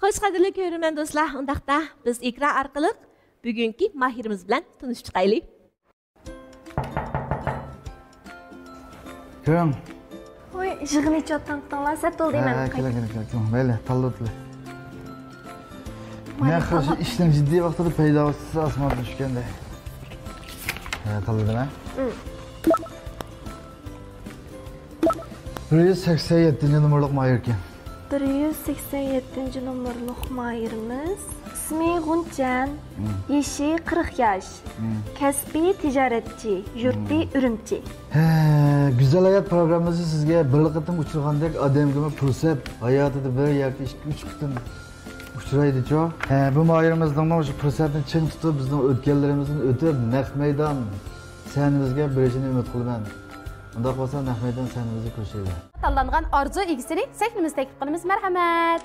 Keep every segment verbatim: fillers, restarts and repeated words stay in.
خوش، قەدىرلىك كۆرۈرمەن دوستلار، ئۇنداقتا بىز ئېكران ئارقىلىق بۈگۈنكى ماھىرىمىز بىلەن تونۇشۇپ چىقايلى. كۆرۈڭ. ۋوي، يىغىن ئېچىۋاتقان قىتىڭلار سەت بولدى، ھە، مەن ھە، قايتىپ. كېلىڭ، كېلىڭ، كېلىڭ، كېلىڭ. مەيلى، تاللاپ ئۆتۈلە. مانا، مەن خۇشى ئىشنىڭ جىددىي ۋاقتىدا پەيدا بولسا ئاسماندىن چۈشكەندەك. ھە، تاللىدىم، ھە؟ ئۇم. بىر يۈز سەكسەن يەتتىنچى نومۇرلۇق ماھىر ئىكەن. بىر يۈز سەكسەن يەتتىنچى نومۇرلۇق ماھىرىمىز. ئىسمى غۇنچەم. مم. يېشى قىرىق ياش. مم. كەسپى تىجارەتچى. يۇرتى مم. ئۈرۈمچى. ھە، گۈزەل ھايات پروگراممىسى سىزگە بىرلا قېتىم ئۇچرىغاندەك ئادەمگىمۇ پۇرسەت ھاياتىدا بىر ياكى ئىككى، ئۈچ قېتىم ئۇچرايدىچۇ؟ ھە، بۇ ماھىرىمىزنىڭمۇ شۇ پۇرسەتنى چىڭ تۇتۇپ، بىزنىڭ ئۆتكەنلىرىمىزدىن ئۆتۈپ، نەق مەيدان سەھنىمىزگە بېرىشىنى ئۈمىد قىلىمەن. ئۇنداق بولسا، نەق مەيدان سەھنىمىزدە كۆرۈشەيلى. تاللانغان ئارزۇ ئىگىسىنى سەھنىمىزگە تەكلىپ قىلىمىز. مەرھەمەت.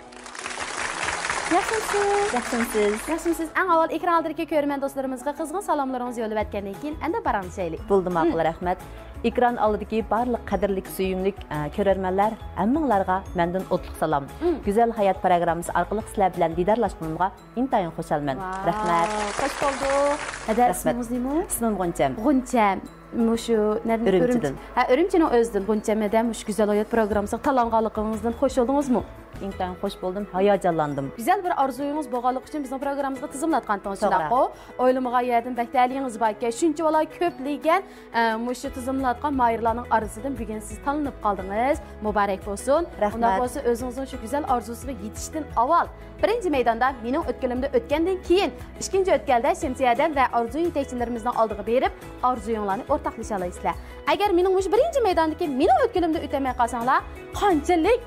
ياخشىمۇسىز؟ ياخشىمۇسىز؟ ياخشىمۇسىز؟ ئەڭ ئاۋۋال ئېكران ئالدىدىكى كۆرۈرمەن دوستلىرىمىزغا قىزغىن سالاملىرىڭىزنى يوللىۋەتكەندىن كېيىن، ئەمدى پاراڭلىشايلى. بولدى، ماقۇل، ھىم. رەھمەت. ئېكران ئالدىدىكى بارلىق قەدىرلىك، سۆيۈملۈك، ئە، كۆرەرمەنلەر، ھەممىڭلارغا مەندىن ئوتلۇق سالام. ھىم. گۈزەل ھايات پروگراممىسى ئارقىلىق سىلەر بىلەن دىدارلاشقىنىمغا ئىنتايىن خۇشالمەن. ۋاۋ، رەھمەت. خوش بولدۇق. ھەدە، رەھمەت. ئىسمىڭىز نېمە؟ ئىسمىم غۇنچەم. غۇنچەم. مۇشۇ نەدىن؟ ئۈرۈمچىدىن. ئۈرۈمچى. ھە، ئۈرۈمچىنىڭ ئۆزىدىن. غۇنچەم ھەدە، مۇشۇ گۈزەل ھايات پروگراممىسىغا تاللانغانلىقىڭىزدىن خوش بولدىڭىزمۇ؟ ئىنتايىن خوش بولدۇم، ھاياجانلاندىم. گۈزەل بىر ئارزۇيىڭىز بولغانلىقى ئۈچۈن بىزنىڭ پروگراممىمىزغا تىزىملاتقانتىڭىز، توغرا. شۇنداققۇ؟ ئويلىمىغان يەردىن بەك تەلىيىڭىز باركەن. شۇنچىۋالا كۆپلىگەن، ئە، مۇشۇ تىزىملاتقان ماھىرلارنىڭ ئارىسىدىن بۈگۈن سىز تاللىنىپ قالدىڭىز. مۇبارەك بولسۇن. رەھمەت. ئۇنداق بولسا ئۆزىڭىزنىڭ شۇ گۈزەل ئارزۇسىغا يېتىشتىن ئاۋۋال بىرىنچى مەيداندا مېنىڭ ئۆتكىلىمدە ئۆتكەندىن كېيىن، ئىككىنچى ئۆتكەلدە شەمسىيە ھەدەم ۋە ئارزۇ يېتەكچىلىرىمىزنىڭ ئالدىغا بېرىپ، ئارزۇيۇڭلارنى ئورتاقلىشالايسىلەر. ئەگەر مېنىڭ مۇشۇ بىرىنچى مەيداندىكى مېنىڭ ئۆتكىلىمدە ئۆتەلمەي قالساڭلار، قانچىلىك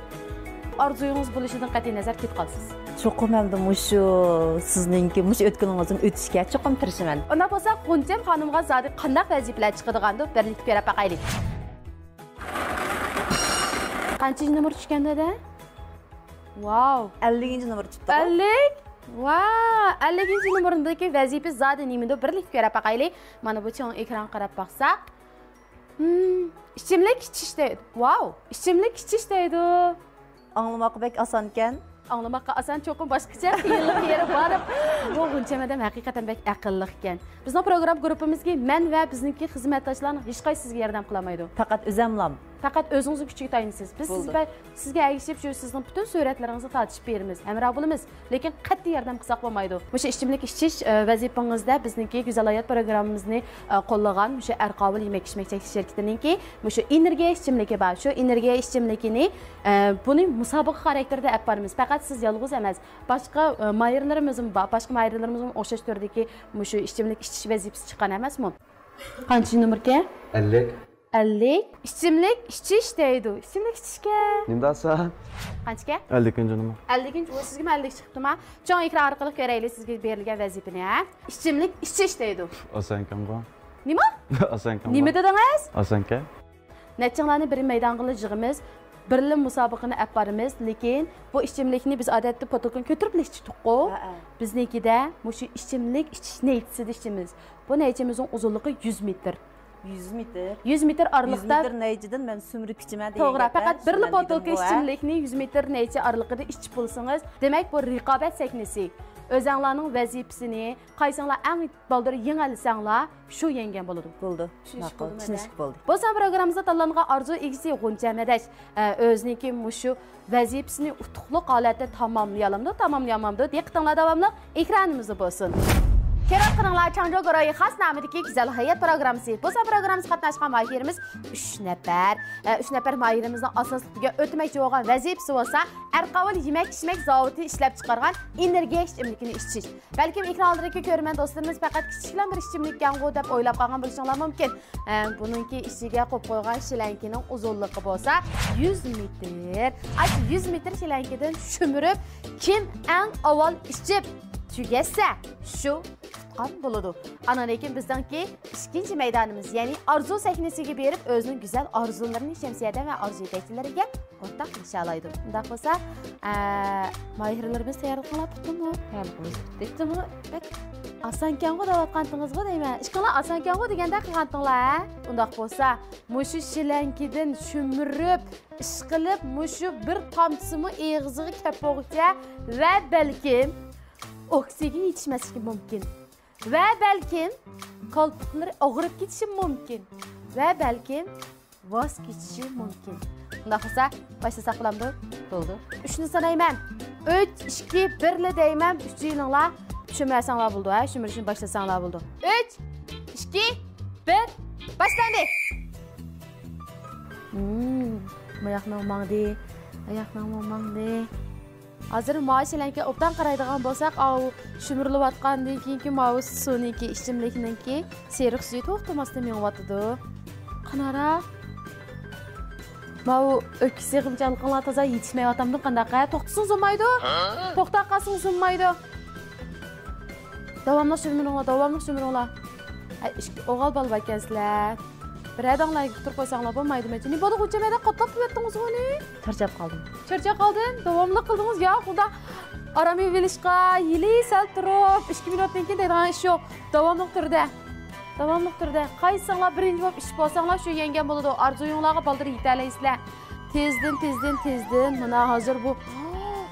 ئارزۇيىڭىز بولۇشىدىن قەتئىينەزەر كېتىپ قالىسىز. چوقۇم ئەمدى مۇشۇ سىزنىڭكى مۇشۇ ئۆتكىلىڭىزدىن ئۆتۈشكە چوقۇم تىرىشىمەن. ئۇنداق بولسا، غۇنچەم خانىمغا زادى قانداق ۋەزىپىلەر چىقىدىغاندۇ، بىرلىكتە كۆرۈپ باقايلى. قانچىنچى نومۇر چۈشكەندۇ دە؟ ۋاۋ. ئەللىكىنچى نومۇر چۈشۈپتۇ. ئەللىك؟ ۋاۋ، ئەللىكىنچى نومۇرىدىكى ۋەزىپە زادى نېمىدۇ؟ بىرلىكتە كۆرۈپ باقايلى. مانا بۇ چوڭ ئېكرانغا قاراپ باقساق. ھىم، ئىچىملىك ئىچىش دەيدۇ. ۋاۋ، ئىچىملىك ئىچىش دەيدۇ. ئاڭلىماققا بەك ئاسانكەن. ئاڭلىماققا ئاسان، چوقۇم باشقىچە قىيىنلىق يېرى بار. بۇ غۇنچەم ھەدەم ھەقىقەتەن بەك ئەقىللىقكەن. بىزنىڭ پروگرامما گۇرۇپپىمىزدىكى مەن ۋە بىزنىڭكى خىزمەتداشلارنىڭ ھېچقايسى سىزگە ياردەم قىلالمايدۇ. پەقەت ئۆزەملام. پەقەت ئۆزىڭىزنىڭ كۈچىگە تايىنىسىز. بىز سىز بولدى. بە-، سىزگە ئەگىشىپ شۇ سىزنىڭ پۈتۈن سۈرەتلىرىڭىزنى تارتىشىپ بېرىمىز، ھەمراھ بولىمىز. لېكىن قەتئىي ياردەم قىلساق بولمايدۇ. مۇشۇ ئىچىملىك ئىچىش، ئە، ۋەزىپىڭىزدە بىزنىڭكى گۈزەل ھايات پروگراممىمىزنى، ئە، قوللىغان مۇشۇ ئەرقاۋۇل يېمەك ئىچمەك چەكلىك شىركىتىنىڭكى مۇشۇ ئېنېرگىيە ئىچىملىكى بار. شۇ ئېنېرگىيە ئىچىملىكىنى، ئە، بۇنى مۇسابىقە خاراكتېرىدە ئەپ بارىمىز. پەقەت سىز يالغۇز ئەمەس، باشقا، ئە، ماھىرلىرىمىزمۇ بار. باشقا ماھىرلىرىمىزمۇ ئوخشاش تۈردىكى مۇشۇ ئىچىملىك ئىچىش ۋەزىپىسى چىققان ئەمەسمۇ؟ قانچىنچى نومۇركەن؟ ئەللىك. ئەللىك. ئىچىملىك ئىچىش دەيدۇ. ئىچىملىك ئىچىشكە. نېمە دەسە؟ قانچىكەن؟ ئەللىكىنچى نومۇر. ئەللىكىنچى، ئۇ سىزگىمۇ ئەللىك چىقىپتىما؟ چوڭ ئېكران ئارقىلىق كۆرەيلى سىزگە بېرىلگەن ۋەزىپىنى، ھە؟ ئىچىملىك ئىچىش دەيدۇ. ئاسانكەنغۇ. نېمە؟ ئاسانكەنغۇ. نېمە دېدىڭىز؟ ئاسانكەن. نەچچىڭلارنى بىر مەيدانغىلا يىغىمىز، بىرلا مۇسابىقىنى ئەپ بارىمىز، لېكىن بۇ ئىچىملىكنى بىز ئادەتتە پوتۇلكىنى كۆتۈرۈپلا ئىچتۇققۇ. ھەئە. بىزنىڭكىدە مۇشۇ ئىچىملىك ئىچىش نەيچىسىدە ئىچىمىز. بۇ نەيچىمىزنىڭ ئۇزۇنلۇقى يۈز مېتىر. يۈز مېتىر؟ يۈز مېتىر ئارىلىقتا. يۈز مېتىر نەيچىدىن مەن سۈمۈرۈپ ئىچىمەن دېگەن گەپ. توغرا، پەقەت بىرلا بوتۇلكا ئىچىملىكنى يۈز مېتىر نەيچە ئارىلىقىدا ئىچىپ بولسىڭىز، دېمەك، بۇ رىقابەت سەھنىسى. ئۆزەڭلارنىڭ ۋەزىپىسىنى، قايسىڭلار ئەڭ بالدۇر يېڭەلسەڭلار، شۇ يەڭگەن بولىدۇ. بولدى. چۈشىنىشلىك بولدىمۇ؟ چۈشىنىشلىك بولدى. بولسا پروگراممىمىزدا تاللانغان ئارزۇ ئىگىسى غۇنچە مەدەش، ئە، ئۆزىنىڭكى مۇشۇ ۋەزىپىسىنى ئۇتۇقلۇق ھالەتتە تاماملىيالامدۇ، تاماملىيالمامدۇ؟ دىققىتىڭلار داۋاملىق ئېكرانىمىزدا بولسۇن. كۆرۈپ قېنىڭلار، چاڭجو گۇرۇھى خاس نامىدىكى گۈزەل ھايات پروگراممىسى. بۇ سان پروگراممىسىغا قاتناشقان ماھىرىمىز ئۈچ نەپەر. ئە، ئۈچ نەپەر ماھىرىمىزنىڭ ئاساسلىق بۈگۈن ئۆتىمەكچى بولغان ۋەزىپىسى بولسا، ئەرقاۋۇل يېمەك-ئىچمەك زاۋۇتى ئىشلەپچىقارغان ئېنېرگىيە ئىچىملىكىنى ئىچىش. بەلكىم ئېكران ئالدىدىكى كۆرۈرمەن دوستلىرىمىز پەقەت كىچىكلا بىر ئىچىملىككەنغۇ دەپ ئويلاپ قالغان بولۇشۇڭلار مۇمكىن. ئە، بۇنىڭكى ئىچىگە قويۇپ قويغان شىلەڭكىنىڭ ئۇزۇنلۇقى بولسا يۈز مېتىر. ئاشۇ يۈز مېتىر شىلەڭكىدىن شۈمۈرۈپ، كىم ئەڭ ئاۋۋال ئىچىپ تۈگەتسە، شۇ تۇتقان بولىدۇ. ئاندىن كېيىن بىزنىڭكى ئىككىنچى مەيدانىمىز، يەنى ئارزۇ سەھنىسىگە بېرىپ، ئۆزىنىڭ گۈزەل ئارزۇلىرىنى شەمسىيەدە ۋە ئارزۇ يېتەكچىلىرىگە ئورتاقلىشالايدۇ. ئۇنداق بولسا، ئە، ماھىرلىرىمىز تەييارلىقىڭلار پۈتتىمۇ؟ تەييارلىقىمىز پۈتتى. پۈتتىمۇ؟ بەك ئاسانكەنغۇ دەۋاتقانتىڭىزغۇ دەيمەن. ئىشقىلار ئاسانكەنغۇ دېگەندەك قىلغانتىڭلار، ھە؟ ئۇنداق بولسا، مۇشۇ شىلەڭكىدىن شۈمۈرۈپ، ئىشقىلىپ، مۇشۇ بىر تامچىسىمۇ ئېغىزىغا كەپ بولغۇچە ۋە بەلكىم ئوكسىگېن يېتىشمەسلىكى مۇمكىن. ۋە بەلكىم كالپۇكلىرى ئاغرىپ كېتىشى مۇمكىن. ۋە بەلكىم ۋاز كېچىشى مۇمكىن. ئۇنداق بولسا، باشلىساق بولامدۇ؟ بولدى. ئۈچنى سانايمەن. ئۈچ، ئىككى، بىرلا دەيمەن. ئۈچىيلىڭلار چۈشۈرمەسەڭلار بولىدۇ، ھە؟ چۈشۈرۈشنى باشلىساڭلار بولىدۇ. ئۈچ، ئىككى، بىر، باشلاندى. ھىم، ماياقنىڭ ماڭدى. ماياقنىڭمۇ ماڭدى. ھازىر ماۋۇ شىلەڭكىگە ئوبدان قارايدىغان بولساق، ئاۋۇ شۈمۈرۈلۈۋاتقاندىن كېيىنكى ماۋۇ سۇنىڭكى، ئىچىملىكنىڭكى سېرىق سۈيى توختىماستىن مېڭىۋاتىدۇ. قانارا. ماۋۇ ئۆپكە سىغىمچانلىقىڭلار تازا يېتىشمەيۋاتامدۇ قانداق، ھە؟ توختىسىڭىز بولمايدۇ. توختاپ قالسىڭىز بولمايدۇ. داۋاملىق شۈمۈرۈڭلار، داۋاملىق شۈمۈرۈڭلار. ھەي، ئىككى ئوغۇل بالا باركەنسىلەر. بىرەردەڭلار ئولتۇرۇپ قويساڭلار بولمايدۇمەن. نېمە بولدى، غۇنچە مەدە قاتلاپ قويۇۋەتتىڭىزغۇ ئۇنى؟ چارچاپ قالدىم. چارچاپ قالدىم؟ داۋاملىق قىلدىڭىز يا، خۇدا. ئارام ئېلىۋېلىشقا ھېلى سەل تۇرۇپ، ئىككى مىنۇتتىن كېيىن دەيدىغان ئىش يوق. داۋاملىق تۈردە. داۋاملىق تۈردە. قايسىڭلار بىرىنچى بولۇپ ئىچىپ بولساڭلار، شۇ يەڭگەن بولىدۇ. ئارزۇيۇڭلارغا بالدۇر يېتەلەيسىلەر. تېزدىن، تېزدىن، تېزدىن. مانا ھازىر بۇ،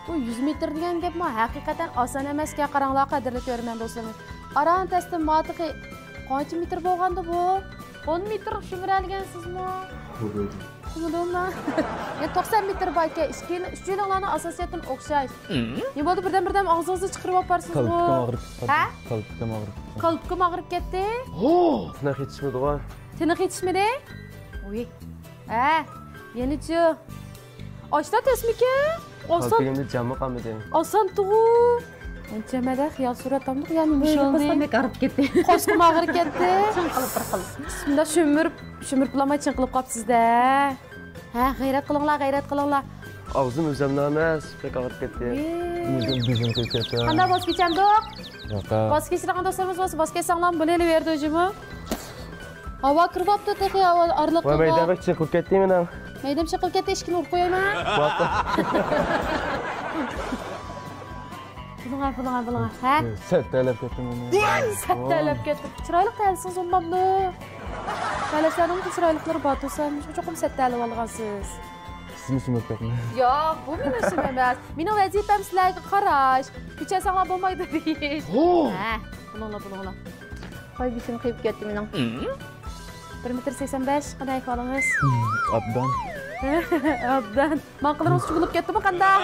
بۇ يۈز مېتىر دېگەن گەپمۇ ھەقىقەتەن ئاسان ئەمەسكەن، قاراڭلار، قەدىرلىك كۆرۈرمەن دوستلىرىمىز. ئاران تەستە ما تېخى قانچە مېتىر بولغاندا بۇ؟ ئون مېتىر شۈمۈرەلىگەنسىزمۇ؟ قۇمۇدۇما؟ يا، توقسان مېتىر باركەن. ئىككى، ئۈچىيلىڭلارنىڭ ئاساسىيەتتىن ئوخشاش. نېمە بولدى، بىردەن بىردەن ئاغزىڭىزنى چىقىرىۋاپارسىزمۇ؟ كالپۇكۇم ئاغرىپ كەتتى. ھە؟ كالپۇكۇم ئاغرىپ كەتتى. كالپۇكۇم ئاغرىپ كەتتى؟ تىنىق يېتىشمىدىغۇ؟ تىنىق يېتىشمىدى؟ ۋۇي. ھە، يەنىچۇ؟ ئاشتا تەسمىكە؟ ئاسان. كالپۇكۇمدا جانمۇ قالمىدى. ئاسان تۇغۇ. ئانچە مەدە خىيال سۈرەت تامدۇق، يەنى مۇشۇ مۇشۇ بەك ئاغرىپ كەتتى. قوسقۇم ئاغرىپ كەتتى. چىڭ قىلىپ بىر قىل. بىسمىللا، شۈمۈرۈپ، شۈمۈرۈپ بولالماي چىڭ قىلىپ قاپسىز-دە. ھە، غەيرەت قىلىڭلار، غەيرەت قىلىڭلار. ئاغزىم ئۆزەمنىڭ ئەمەس، بەك ئاغرىپ كەتتى. ئۆزۈم بىزىم قىلىپ كەتتى. قانداق، ۋاز كېچەمدۇق؟ ياق. ۋاز كېچىدىغان دوستلىرىمىز بولسا، ۋاز كەتسەڭلارمۇ بولۇۋېرىدۇ جۇمۇ. ھاۋا كىرىۋاپتۇ تېخى، ھاۋا ئارىلىق. ۋاي، مەيدەم بەك چېقىلىپ كەتتى مېنىڭ. مەيدەم چېقىلىپ كەتتى، ئىشىكنى ئۇرۇپ قويايمەن. بولۇڭا، بولۇڭا، بولۇڭا. ھە؟ سەت تەلەپ كەتتىم مەن. سەت تەلەپ كەتتىم. چىرايلىق تەلىسىڭىز بولمامدۇ؟ تەلەسلەرنىڭ چىرايلىقلىرى بار تۇرسا، چوقۇم سەت تەلىۋالغانسىز. سىزمۇ شۇنداق گەپمۇ؟ ياق، بۇ مېنىڭ ئىشىم ئەمەس. مېنىڭ ۋەزىپەم سىلەرگە قاراش. كۆچەلسەڭلار بولمايدۇ دېيىش. ھە، بولۇڭلار، بولۇڭلار. ۋاي، بېشىم قېيىپ كەتتى مېنىڭ. بىر مېتىر سەكسەن بەش، قانداق ئەھۋالىڭىز؟ ئابدان. ئابدان. ماڭقىلىرىڭىز چۈگۈلۈپ كەتتىمۇ قانداق؟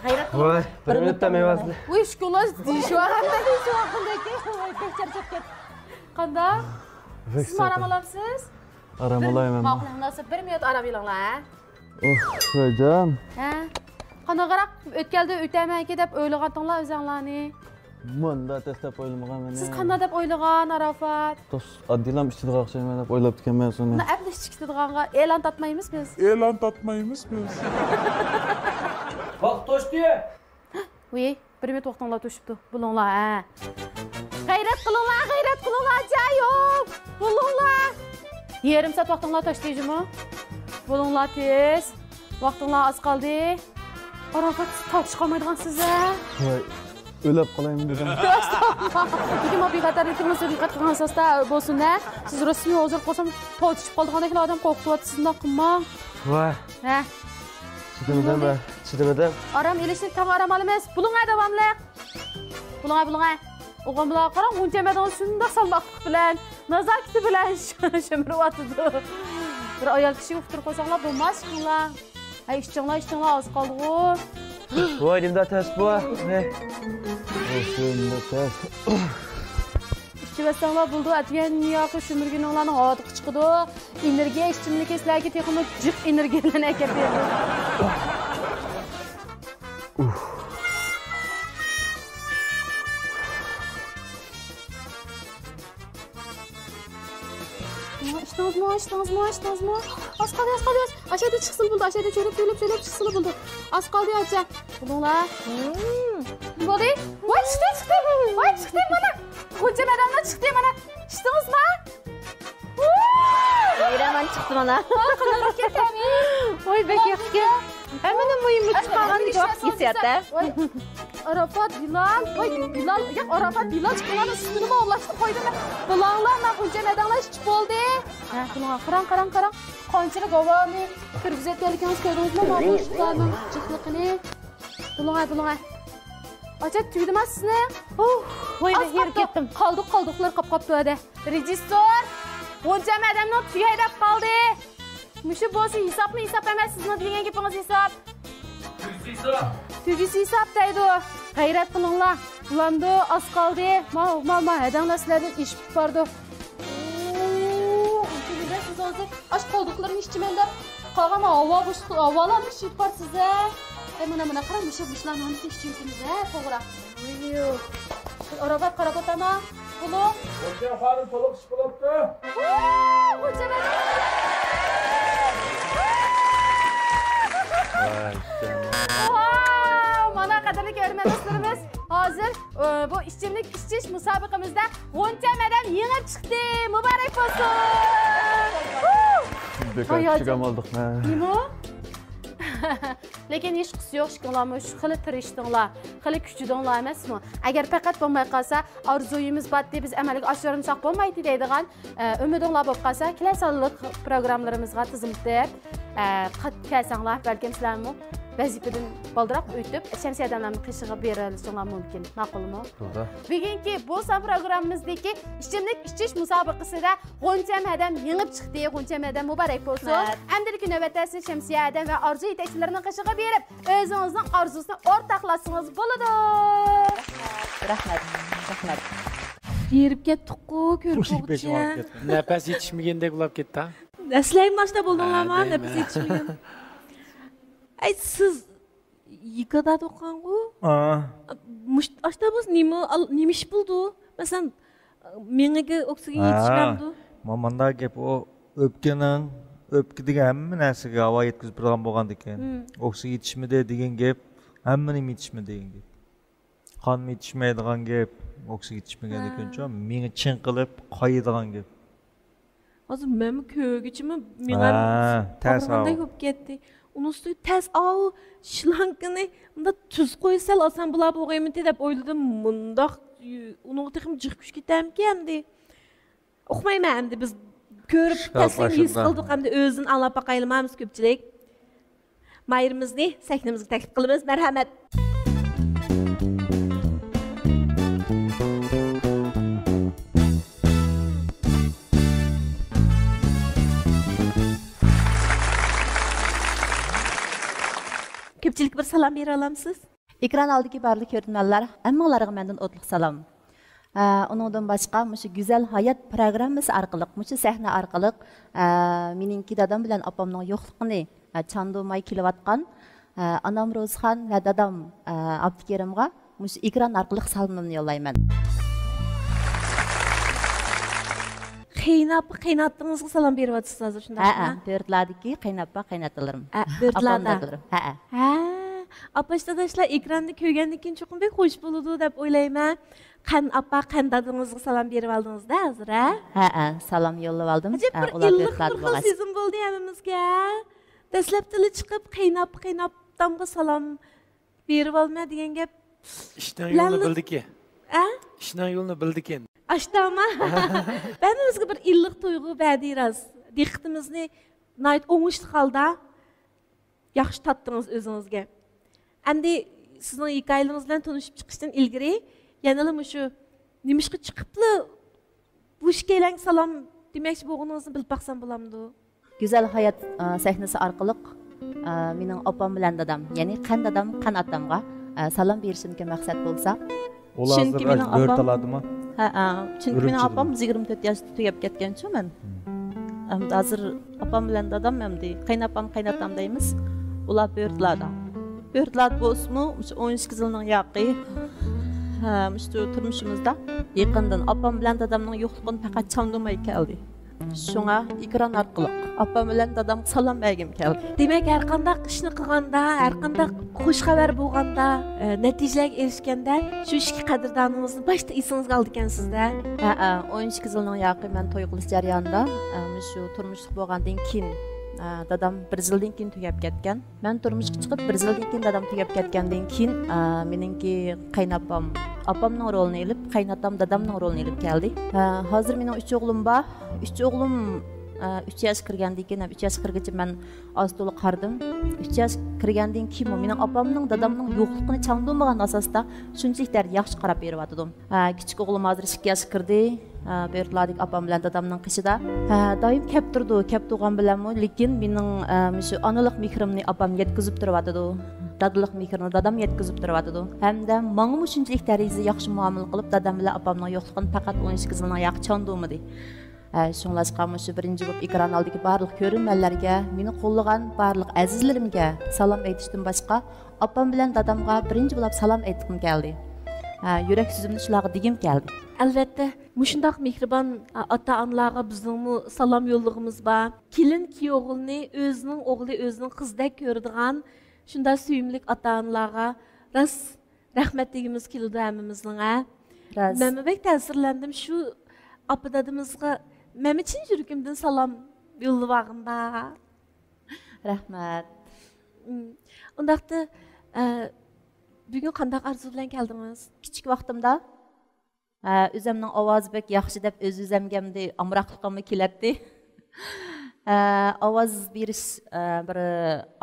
غەيرەت قىلىڭ. ۋاي، بىر مىنۇتتا مېۋەسىنى. ۋۇي، شۇكۇللا دېيىشىۋالغاندەك، دېيىشىۋالغاندەك. ۋاي، بەك چارچاپ كەتتىم. قانداق؟ سىزمۇ ئارام ئالامسىز؟ ئارام ئالايمەن. ماقۇل، ئۇنداقسا بىر مىنۇت ئارام ئېلىڭلار، ھە؟ ئۇھ، ۋەيجان. ھە؟ قانداقراق ئۆتكەلدە ئۆتەمەنكى دەپ ئويلىغانتىڭلار ئۆزەڭلارنى؟ مۇنداق تەس دەپ ئويلىمىغان مەن. سىز قانداق دەپ ئويلىغان، ئاراپات؟ توس، ئاددىيلام ئىچىدىغان ئوخشايمەن دەپ ئويلاپتىكەنمەن سېنى. مۇنداق ئەمدى ئىچكىتىدىغانغا ئېلان تارتمايمىز بىز. ئېلان تارتمايمىز بىز. ۋاقىت توشتى. ۋىي. بىر مىنۇت ۋاقتىڭلار توشۇپتۇ. بولۇڭلار، ھە. غەيرەت قىلىڭلار، غەيرەت قىلىڭلار، جايۇم. بولۇڭلار. يېرىم سائەت ۋاقتىڭلار توشتى جۇمۇ. بولۇڭلار تېز. ۋاقتىڭلار ئاز قالدى. ئاران قاچسا تارتىشقا قالمايدىغانسىز، ھە. ۋاي، ئۆلۈپ قالايمەن دېدىم. لېكىن ما بىخەتەرلىكىڭىزگە دىققەت قىلغان ئاساستا بولسۇن، ھە. سىز رەسمىي ھازىر قىلسام تارتىشىپ قالىدىغاندەكلا ئادەم قورقۇتۇۋاتىسىز، شۇنداق قىلماڭ. ۋاي. ھە. چىدىمىدىم، چىدىمىدىم. ئارام ئېلىشنى تاڭ ئارام ئالىمىز. بولۇڭ، ھە، داۋاملىق. بولۇڭا، بولۇڭا. ئوغلۇم بىلەن قاراڭ، غۇنچە مەدىڭىز شۇنداق سالماقلىق بىلەن، نازاكىتى بىلەن شۈمۈرۈۋاتىدۇ. بىر ئايال كىشىگە ئۇقتۇرۇپ قويساڭلار بولماس ئىشىڭلار. ھەي، ئىچىڭلار، ئىچىڭلار، ئاز قالدىغۇ. ۋاي، نېمىدەك تەس بۇ. ھەي. ۋاي، نېمىدەك تەس. ئىچىۋەتسەڭلار بولىدۇ، ئەتىگەن ياقى شۈمۈرگىنىڭلارنىڭ ھاردۇقى چىقىدۇ. ئېنېرگىيە ئىچىملىكى سىلەرگە تېخىمۇ جىق ئېنېرگىيەلەرنى ئەكەپ بېرىدۇ. ئىچتىڭىزمۇ، ئىچتىڭىزمۇ، ئىچتىڭىزمۇ؟ ئاز قالدى، ئاز قالدى، ئاز. ئاشەدە چىقسىلا بولدى، ئاشەدە چۆرۈپ، چۆرۈپ، چۆرۈپ چىقسىلا بولدى. ئاز قالدى، ئاچا. بولدىڭلار. بولدى. ۋاي، چىقتى، چىقتى. ۋاي، چىقتى، مانا. غۇنچە مەدەملا چىقتى، مانا. ئىچتىڭىزمۇ؟ ۋاي، رەمان چىقتى، مانا. ۋاي، قىلىۋېرىپ كەتتى، ئەمىن. ۋاي، بەك ياخشىكەن. ھەممىنىڭ مۇھىمى چىقارغان ۋاقىت ھېسسىياتتا. ۋاي. ئاراپات بىلال، ۋاي بىلال، ياق، ئاراپات بىلال، چىقىڭلار، سۈتىنىمۇ ئوغلاشتىپ قويدۇم. بىلاڭلار، مانا غۇنچە مەدەڭلار ئىچىپ بولدى. ھە، بۇلار قاراڭ، قاراڭ، قاراڭ. قانچىلىك ھاۋانى كىرگۈزۈۋەتكەنلىكىڭىزنى كۆردىڭىزمۇ؟ مانا بوشلۇقلارنىڭ جىقلىقىنى. بۇلۇڭ، بۇلۇڭ. ئاچا، تۈگىدىما سىزنى؟ ھۇھ، ۋاي، ئاز ھېرىپ قاپتۇ. كەتتىم. قالدۇق، قالدۇقلار قاپ قاپتۇ ھەدە. رېژىسسور، غۇنچە مەدەمنىڭ تۈگەي دەپ قالدى. مۇشۇ بولسا ھېسابمۇ ھېساب ئەمەس، سىزنىڭ دېگەن گېپىڭىز ھېساب. تۈگىسى ھېساب. تۈگىسى ھېساب دەيدۇ. غەيرەت قىلىڭلار. بولامدۇ، ئاز قالدى. ما، ما، ما، ھەدەڭلار سىلەردىن ئېشىپ بارىدۇ. ئۇ، ئۇنچىلىك سىز ھازىر ئاش قالدۇقلىرىنى ئىچىمەن دەپ قالغان ھاۋا بوشلۇق، ھاۋالارنى ئىچىپ بارسىز ھە. ئەي، مانا، مانا، قاراڭ، مۇشۇ، مۇشۇلارنى ھەممىسىنى ئىچىۋېتىمىز ھە، توغرا. ئاراپات قاراپ ئوتۇرما. بولۇڭ. خوجام خانىم، تولۇق ئىش بولۇپتۇ. ۋاي، جانىم. ۋاو، مانا قەدىرلىك كۆرۈرمەن دوستلىرىمىز، ھازىر، ئە، بۇ ئىچىملىك ئىچىش مۇسابىقىمىزدە غۇنچە مەدەم يېڭىپ چىقتى. مۇبارەك بولسۇن. بىكار ھاياجان. چىقىپ ئالدۇق، ھە. نېمە؟ لېكىن ھېچقىسى يوق، ئىككىڭلارمۇ شۇ خېلى تىرىشتىڭلار، خېلى كۈچىدىڭلار ئەمەسمۇ؟ ئەگەر پەقەت بولماي قالسا، ئارزۇيىمىز باتتى، بىز ئەمەلگە ئاشۇرمىساق بولمايتتى دەيدىغان، ئە، ئۈمىدىڭلار بولۇپ قالسا، كېلەر سانلىق پروگراممىلىرىمىزغا تىزىملىتىپ، ئە، قاتتىپ كەلسەڭلار، بەلكىم سىلەرمۇ ۋەزىپىدىن بالدۇراق ئۆتۈپ، شەمسىيە ھەدەملەرنىڭ قېشىغا بېرىلىشىڭلار مۇمكىن. ماقۇلمۇ؟ توغرا. بۈگۈنكى بۇ سان پروگراممىمىزدىكى ئىچىملىك ئىچىش مۇسابىقىسىدە غۇنچەم ھەدەم يېڭىپ چىقتى. غۇنچەم ھەدەم مۇبارەك بولسۇن. رەھمەت. ئەمدىكى نۆۋەتتە سىز شەمسىيە ھەدەم ۋە ئارزۇ يېتەكچىلىرىنىڭ قېشىغا بېرىپ، ئۆزىڭىزنىڭ ئارزۇسىنى ئورتاقلاشسىڭىز بولىدۇ. رەھمەت، رەھمەت. ھېرىپ كەتتۇققۇ، كۆرۈپ بولغۇچە. نەپەس يېتىشمىگەندەك ئۇلاپ كەتتى ھە. سىلەرمۇ ئاشتا بولدۇڭلارما؟ ھە، نەپەس دەيمەن. يېتىشمىگەن. ئەي، سىز يېكىدا توققانغۇ؟ ئا. مۇشت ئاشتا بولسا نېمە، نېمە ئىش بولدى؟ مەسىلەن، مېڭىگە ئوكسىگېن ھە، يېتىشمەمدۇ؟ ما-، مانداق گەپ، ئۇ ئۆپكىنىڭ، ئۆپكىدىكى ھەممە نەرسىگە ھاۋا يەتكۈزۈپ بېرىدىغان بولغاندىكىن، مم. ئوكسىگېن يېتىشمىدى دېگەن گەپ، ھەممە نېمە يېتىشمىدى دېگەن گەپ. قانمۇ يېتىشمەيدىغان گەپ، ئوكسىگېن يېتىشمىگەندىكىن ھە. مېڭە چىڭقىلىپ قايىدىغان گەپ. ھازىر مەنمۇ كۆرگۈچىمۇ مېڭەم ھە، تەس ئاغرىغاندەك ئاۋۇ. بولۇپ كەتتى. ئۇنىڭ ئۈستىگە تەس ئاۋۇ شلانكىنى مۇنداق تۈز قويسا سەل ئاسان بولا بولغىيمىتى دەپ ئويلىدىم. مۇنداق ئۇنىڭغا تېخىمۇ جىق كۈچ كېتەرمىكىن ئەمدى؟ ئۇقمايمەن ئەمدى، بىز كۆرۈپ شۇنداق، تەسلىم ھېس شۇنداق. قىلدۇق ئەمدى ئۆزىدىن ئاڭلاپ باقايلىما بىز كۆپچىلىك. ماھىرىمىزنى سەھنىمىزگە تەكلىپ قىلىمىز. مەرھەمەت. كۆپچىلىككە بىر سالام بېرىۋالامسىز؟ ئېكران ئالدىدىكى بارلىق كۆرۈرمەنلەر، ھەممىڭلارغا مەندىن ئوتلۇق سالام. ئە، ئۇنىڭدىن باشقا، مۇشۇ گۈزەل ھايات پروگراممىسى ئارقىلىق، مۇشۇ سەھنە ئارقىلىق، ئە، مېنىڭكى دادام بىلەن ئاپامنىڭ يوقلۇقىنى، ئە، چاندۇرماي كېلىۋاتقان، ئە، ئانام روزىخان ۋە دادام، ئە، ئابدۇكېرىمغا مۇشۇ ئېكران ئارقىلىق سالىمىمنى يوللايمەن. قېيىنئاپا، قېيىنئاتىڭىزغا سالام بېرىۋاتىسىز ھازىر، شۇنداقمۇ؟ ھەئە، بۆرتىلادىكى قېيىنئاپا، قېيىنئاتىلىرىم. ھە، بۆرتىلادا. ئاپام، دادىلىرىم. ھەئە. ھە، ئاپاش داداشلار ئېكراندا كۆرگەندىن كېيىن چوقۇم بەك خوش بولىدۇ دەپ ئويلايمەن. قەن ئاپا، قەن دادىڭىزغا سالام بېرىۋالدىڭىز-دە ھازىر، ھە؟ ھەئە، سالام يوللىۋالدىم. ئەجەب ھە، بىر ئۇلار ئىللىق بۆرتىلادا بىر خىل بولغاچ. سېزىم بولدى ھەممىمىزگە. دەسلەپتىلا چىقىپ، قېيىنئاپا، قېيىنئاتامغا سالام بېرىۋالىمەن دېگەن گەپ. ئىشنىڭ يولىنى بىلدىكى. ئە؟ ئىشنىڭ يولىنى بىلدىكى. ئاشتاما. ھەممىمىزگە بىر ئىللىق تۇيغۇ بەردى راست. دىققىتىمىزنى ناھايىتى ئوڭۇشلۇق ھالدا ياخشى تارتتىڭىز ئۆزىڭىزگە. ئەمدى سىزنىڭ ھېكايىلىرىڭىز بىلەن تونۇشۇپ چىقىشتىن ئىلگىرى، يەنىلا مۇشۇ نېمىشقا چىقىپلا بۇ ئىككىيلەنگە سالام دېمەكچى بولغىنىڭىزنى بىلىپ باقسام بولامدۇ؟ گۈزەل ھايات، ئا، سەھنىسى ئارقىلىق، ئا، مېنىڭ ئاپام بىلەن دادام، يەنى قەن دادام، قەن ئاتامغا، ئا، سالام بېرىشىمدىكى مەقسەت بولسا، ئۇلار چۈنكى ھازىر مېنىڭ ئاپام بۆرتالادىمۇ؟ ھەئە، چۈنكى مېنىڭ ئۈرۈمچىدىمۇ؟ ئاپام يىگىرمە تۆت ياشتا تۈگەپ كەتكەنچۇ مەن. مم. ئەمدى ھازىر ئاپام بىلەن دادام ئەمدى قېيىنئاپام، قېيىنئاتام دەيمىز. ئۇلار بۆرتالادا. بۆرتالادا بولسىمۇ، مۇشۇ ئون ئىككى يىلنىڭ ياقى، ھە، مۇشۇ تۇرمۇشىمىزدا يېقىندىن ئاپام بىلەن دادامنىڭ يوقلۇقىنى پەقەت چاندۇرماي كەلدى. شۇڭا ئېكران ئارقىلىق ئاپام بىلەن دادامغا سالام بەرگۈم كەلدى. دېمەك، ھەرقانداق ئىشنى قىلغاندا، ھەرقانداق خۇش خەۋەر بولغاندا، ئە، نەتىجىلەرگە ئېرىشكەندە، شۇ ئىككى قەدىردانىڭىزنى باشتا ئېسىڭىزگە ئالىدىكەنسىز-دە. ھەئە، ئون ئىككى يىلنىڭ ياقى مەن توي قىلىش جەريانىدا، ئە، مۇشۇ تۇرمۇشلۇق بولغاندىن كېيىن ئە، دادام بىر يىلدىن كېيىن تۈگەپ كەتكەن. مەن تۇرمۇشقا چىقىپ بىر يىلدىن كېيىن دادام تۈگەپ كەتكەندىن كېيىن، ئە، مېنىڭكى قايناپام ئاپامنىڭ رولىنى ئېلىپ، قايناتام دادامنىڭ رولىنى ئېلىپ كەلدى. ئە، ھازىر مېنىڭ ئۈچ ئوغلۇم بار. ئۈچ ئوغلۇم، ئە، ئۈچ ياشقا كىرگەندىن كېيىن ھەم ئۈچ ياشقا كىرگۈچە مەن ئاز تولا قارىدىم. ئۈچ ياشقا كىرگەندىن كېيىنمۇ مېنىڭ ئاپامنىڭ، دادامنىڭ يوقلۇقىنى چاندۇرمىغان ئاساستا شۇنچىلىك دەرىجىدە ياخشى قاراپ بېرىۋاتىدۇ. ھە، كىچىك ئوغلۇم ھازىر ئىككى ياشقا كىردى. ھە، بۇ يەردىكى ئاپام بىلەن دادامنىڭ قېشىدا. ھە، دائىم كەپ تۇرىدۇ. كەپ تۇرغان بىلەنمۇ، لېكىن مېنىڭ، ھە، مۇشۇ ئانىلىق مېھرىمنى ئاپام يەتكۈزۈپ تۇرۇۋاتىدۇ. دادىلىق مېھرىنى دادام يەتكۈزۈپ تۇرۇۋاتىدۇ. ھەمدە ماڭىمۇ شۇنچىلىك دەرىجىدە ياخشى مۇئامىلە قىلىپ، دادام بىلەن ئاپامنىڭ يوقلۇقىنى پەقەت ئون ئىككى يىل ماڭا ياخشى چاندۇرمىدى. ھە، شۇڭلاشقا مۇشۇ بىرىنچى بولۇپ ئېكران ئالدىدىكى بارلىق كۆرۈرمەنلەرگە، مېنى قوللىغان بارلىق ئەزىزلىرىمگە سالام ئېيتىشتىن باشقا، ئاپام بىلەن دادامغا بىرىنچى بولۇپ سالام ئېيتقۇم كەلدى. ھە، يۈرەك سۆزۈمنى شۇلارغا دېگۈم كەلدى. ئەلۋەتتە، مۇشۇنداق مېھرىبان ئاتا-ئانىلارغا بىزنىڭمۇ سالام يوللىغۇمىز بار. كېلىن كۈيئوغۇلنى ئۆزىنىڭ ئوغلى، ئۆزىنىڭ قىزىدەك كۆرىدىغان شۇنداق سۆيۈملۈك ئاتا-ئانىلارغا راست رەھمەت دېگۈمىز كېلىدۇ ھەممىمىزنىڭ، ھە؟ راست. مەنمۇ بەك تەسىرلەندىم شۇ ئاپا دادىمىزغا. مەنمۇ چىن يۈرىكىمدىن سالام يوللىۋالغىنىدا. رەھمەت. ئۇم، ئۇنداقتا، ئە، بۈگۈن قانداق ئارزۇ بىلەن كەلدىڭىز؟ كىچىك ۋاقتىمدا، ئە، ئۆزەمنىڭ ئاۋازى بەك ياخشى دەپ ئۆز-ئۆزەمگە ئەمدى ئامراقلىقىم كېلەتتى. ئە، ئاۋاز بېرىش، ئە، بىر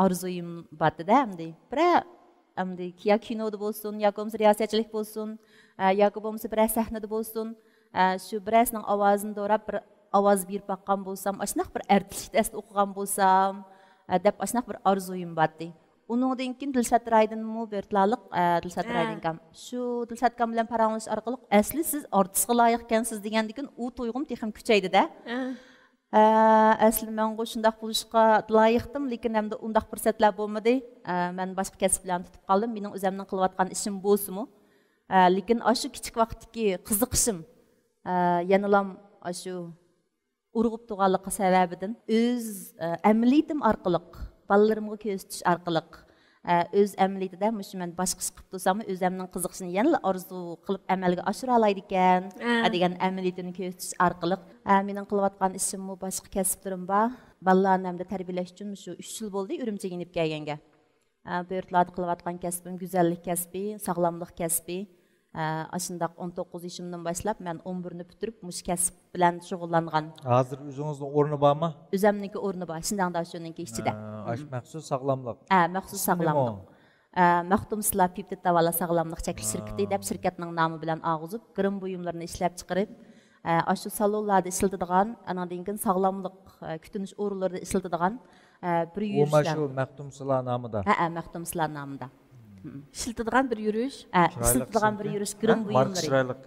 ئارزۇيۇم بارتىدە ئەمدى. بىرەر ئەمدى يا كىنودا بولسۇن، ياكى بولمىسا رىياسەتچىلىك بولسۇن، ئە، ياكى بولمىسا بىرەر سەھنىدە بولسۇن، ئە، شۇ بىرەرسىنىڭ ئاۋازىنى دوراپ بىر ئاۋاز بېرىپ باققان بولسام، ئاشۇنداق بىر ئەرتىشلىك دەرسنى ئوقۇغان بولسام، ئە، دەپ ئاشۇنداق بىر ئارزۇيۇم بارتى. ئۇنىڭدىن كېيىن دىلشات رايدىنمۇ بىر تالىق، ئە، دىلشات ھە. رايدىنكام. شۇ دىلشاتكام بىلەن پاراڭلىشىش ئارقىلىق، ئەسلى سىز ئارتىسقا لايىقكەنسىز دېگەندىكىن ئۇ تۇيغۇم تېخىمۇ كۈچەيدىدە. ھە. ھە، ئەسلى مەنغۇ شۇنداق بولۇشقا لايىقتىم، لېكىن ئەمدى ئۇنداق پۇرسەتلەر بولمىدى. ئە، مەن باشقا كەسىپلەرنى تۇتۇپ قالدىم. مېنىڭ ئۆزەمنىڭ قىلىۋاتقان ئىشىم بولسىمۇ، ئە، لېكىن ئاشۇ كىچىك ۋاقىتتىكى قىزىقىشىم، ئە، يەنىلام ئاشۇ ئۇرغۇپ تۇرغانلىقى سەۋەبىدىن ئۆز، ئە، ئەمەلىيىتىم ئارقىلىق، بالىلىرىمغا كۆرسىتىش ئارقىلىق، ئە، ئۆز ئەمەلىيىتىدە مۇشۇ مەن باشقا ئىش قىلىپ تۇرساممۇ، ئۆزەمنىڭ قىزىقىشىنى يەنىلا ئارزۇ قىلىپ ئەمەلگە ئاشۇرالايدىكەن، ھە. ئە، دېگەن ئەمەلىيىتىنى كۆرسىتىش ئارقىلىق، ئە، مېنىڭ قىلىۋاتقان ئىشىممۇ باشقا كەسىپلىرىم بار. بالىلارنى ئەمدى تەربىيەلەش ئۈچۈن مۇشۇ ئۈچ يىل بولدى ئۈرۈمچىگە يېنىپ كەلگەنگە. ئە، بۇ يۇرتلاردا قىلىۋاتقان كەسپىم گۈزەللىك كەسپى، ساغلاملىق كەسپى. ئە، ئاشۇنداق ئون توققۇز يېشىمدىن باشلاپ مەن ئون بىرنى پۈتتۈرۈپ مۇشۇ كەسىپ بىلەن شۇغۇللانغان. ھازىر ئۆزىڭىزنىڭ ئورنى بارمۇ؟ ئۆزەمنىڭكى ئورنى بار، شىنجاڭ داشۆنىڭكى ئىچىدە. ئە، ئاشۇ مەخسۇس ساغلاملىق. ئە، مەخسۇس ساغلاملىق. ئە، مەختۇمسۇلا پېپتىد داۋالاش ساغلاملىق چەكلىك شىركىتى دەپ شىركەتنىڭ نامى بىلەن ئالغۇزۇپ، گىرىم بۇيۇملىرىنى ئىشلەپچىقىرىپ، ئە، ئاشۇ سالونلاردا ئىشلىتىدىغان، ئانىڭدىن كېيىن ساغلاملىق، ئە، كۈتۈنۈش ئورۇنلىرىدا ئىشلىتىدىغان، ئە، بىر يۈرۈشلەر. ئۇ مانا شۇ مەختۇمسۇلا نامىدا. ھە، ھە، مەختۇمسۇلا نامىدا. ئىشلىتىدىغان بىر يۈرۈش. ئە، ئىشلىتىدىغان بىر يۈرۈش گىرىم بۇيۇملىرى. ماركىسى چىرايلىق.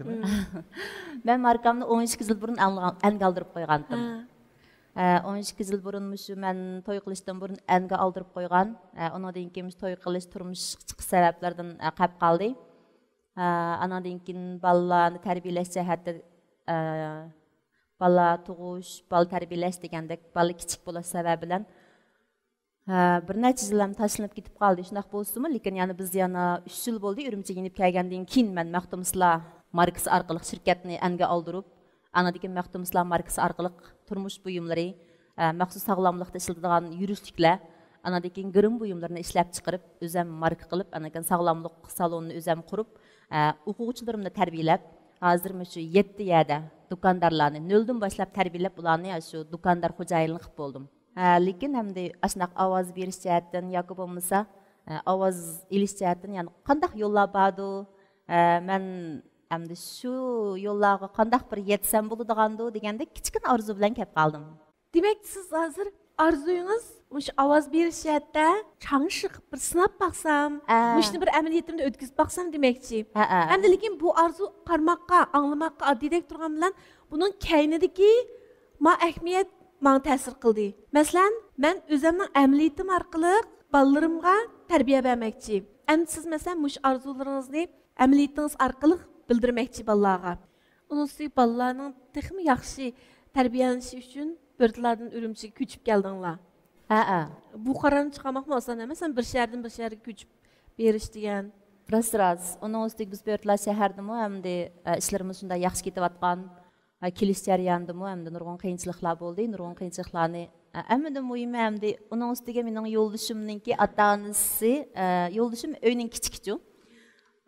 مەن ماركامنى ئون ئىككى يىل بۇرۇن ئەنگە ئالدۇرۇپ قويغانتىم. ئە، ئون ئىككى يىل بۇرۇن مۇشۇ مەن توي قىلىشتىن بۇرۇن ئەنگە ئالدۇرۇپ قويغان. ئە، ئۇنىڭدىن كېيىن مۇشۇ توي قىلىش، تۇرمۇشقا چىقىش سەۋەبلىرىدىن، ئە، قېلىپ قالدى. ئە، ئانىڭدىن كېيىن بالىلارنى تەربىيەلەش جەھەتتە، ئە، بالا تۇغۇش، بالا تەربىيەلەش دېگەندەك، بالا كىچىك بولۇش سەۋەبى بىلەن، ھە، بىر نەچچە يىل ھەم تاشلىنىپ كېتىپ قالدى. شۇنداق بولسىمۇ، لېكىن يەنە بىز يەنە ئۈچ يىل بولدى ئۈرۈمچىگە يېنىپ كەلگەندىن كېيىن مەن مەختۇمسۇلا ماركىسى ئارقىلىق شىركەتنى ئەنگە ئالدۇرۇپ، ئانىڭدىن كېيىن مەختۇمسۇلا ماركىسى ئارقىلىق تۇرمۇش بۇيۇملىرى، ئە، مەخسۇس ساغلاملىقتا ئىشلىتىدىغان يۈرۈشلۈكلەر، ئانىڭدىن كېيىن گىرىم بۇيۇملىرىنى ئىشلەپچىقىرىپ، ئۆزەم ماركا قىلىپ، ئانىڭدىن كېيىن ساغلاملىق سالونىنى ئۆزەم قۇرۇپ، ئە، ئوقۇغۇچىلىرىمنى تەربىيەلەپ، ھازىر مۇشۇ يەتتە يەردە دۇكاندارلارنى نۆلدىن باشلاپ تەربىيەلەپ، ئۇلارنى شۇ دۇكاندار خوجايىنى قىلىپ بولدۇم. ھە، لېكىن ئەمدى ئاشۇنداق ئاۋاز بېرىش جەھەتتىن ياكى بولمىسا، ئە، ئاۋاز ئېلىش جەھەتتىن، يەنى قانداق يوللار باردۇ؟ ئە، مەن ئەمدى شۇ يوللارغا قانداق بىر يەتسەم بولىدىغاندۇ دېگەندەك كىچىككىنە ئارزۇ بىلەن كەپ قالدىم. دېمەك، سىز ھازىر ئارزۇيىڭىز مۇشۇ ئاۋاز بېرىش جەھەتتە چاڭشىق بىر سىناپ باقسام، ئە. مۇشۇنى بىر ئەمەلىيىتىمدە ئۆتكۈزۈپ باقسام دېمەكچى. ھە، ھە. ئەمدى لېكىن بۇ ئارزۇ قارىماققا، ئاڭلىماققا ئاددىيدەك تۇرغان بىلەن بۇنىڭ كەينىدىكى ما ئەھمىيەت ماڭا تەسىر قىلدى. مەسىلەن، مەن ئۆزەمنىڭ ئەمەلىيىتىم ئارقىلىق بالىلىرىمغا تەربىيە بەرمەكچى. ئەمدى سىز، مەسىلەن، مۇشۇ ئارزۇلىرىڭىزنى ئەمەلىيىتىڭىز ئارقىلىق بىلدۈرمەكچى بالىلارغا. ئۇنىڭ ئۈستىگە بالىلارنىڭ تېخىمۇ ياخشى تەربىيەلىنىشى ئۈچۈن بۆرتىلاردىن ئۈرۈمچىگە كۆچۈپ كەلدىڭلار. ھەئە. بۇ قارارنى چىقارماقمۇ ئاسان ئەمەس، بىر شەھەردىن بىر شەھەرگە كۆچۈپ بېرىش دېگەن. راست، راست. ئۇنىڭ ئۈستىگە بىز بۆرتىلار شەھەردىمۇ ئەمدى، ئە، ئىشلىرىمىز شۇنداق ياخشى كېتىۋاتقان. ھە، كېلىش جەريانىدىمۇ ئەمدى نۇرغۇن قىيىنچىلىقلار بولدى. نۇرغۇن قىيىنچىلىقلارنى ھەممىدىن مۇھىمى، ئەمدى ئۇنىڭ ئۈستىگە مېنىڭ يولدىشىمنىڭكى ئاتا ئانىسى، يولدىشىم ئۆينىڭ كىچىكىچۇ.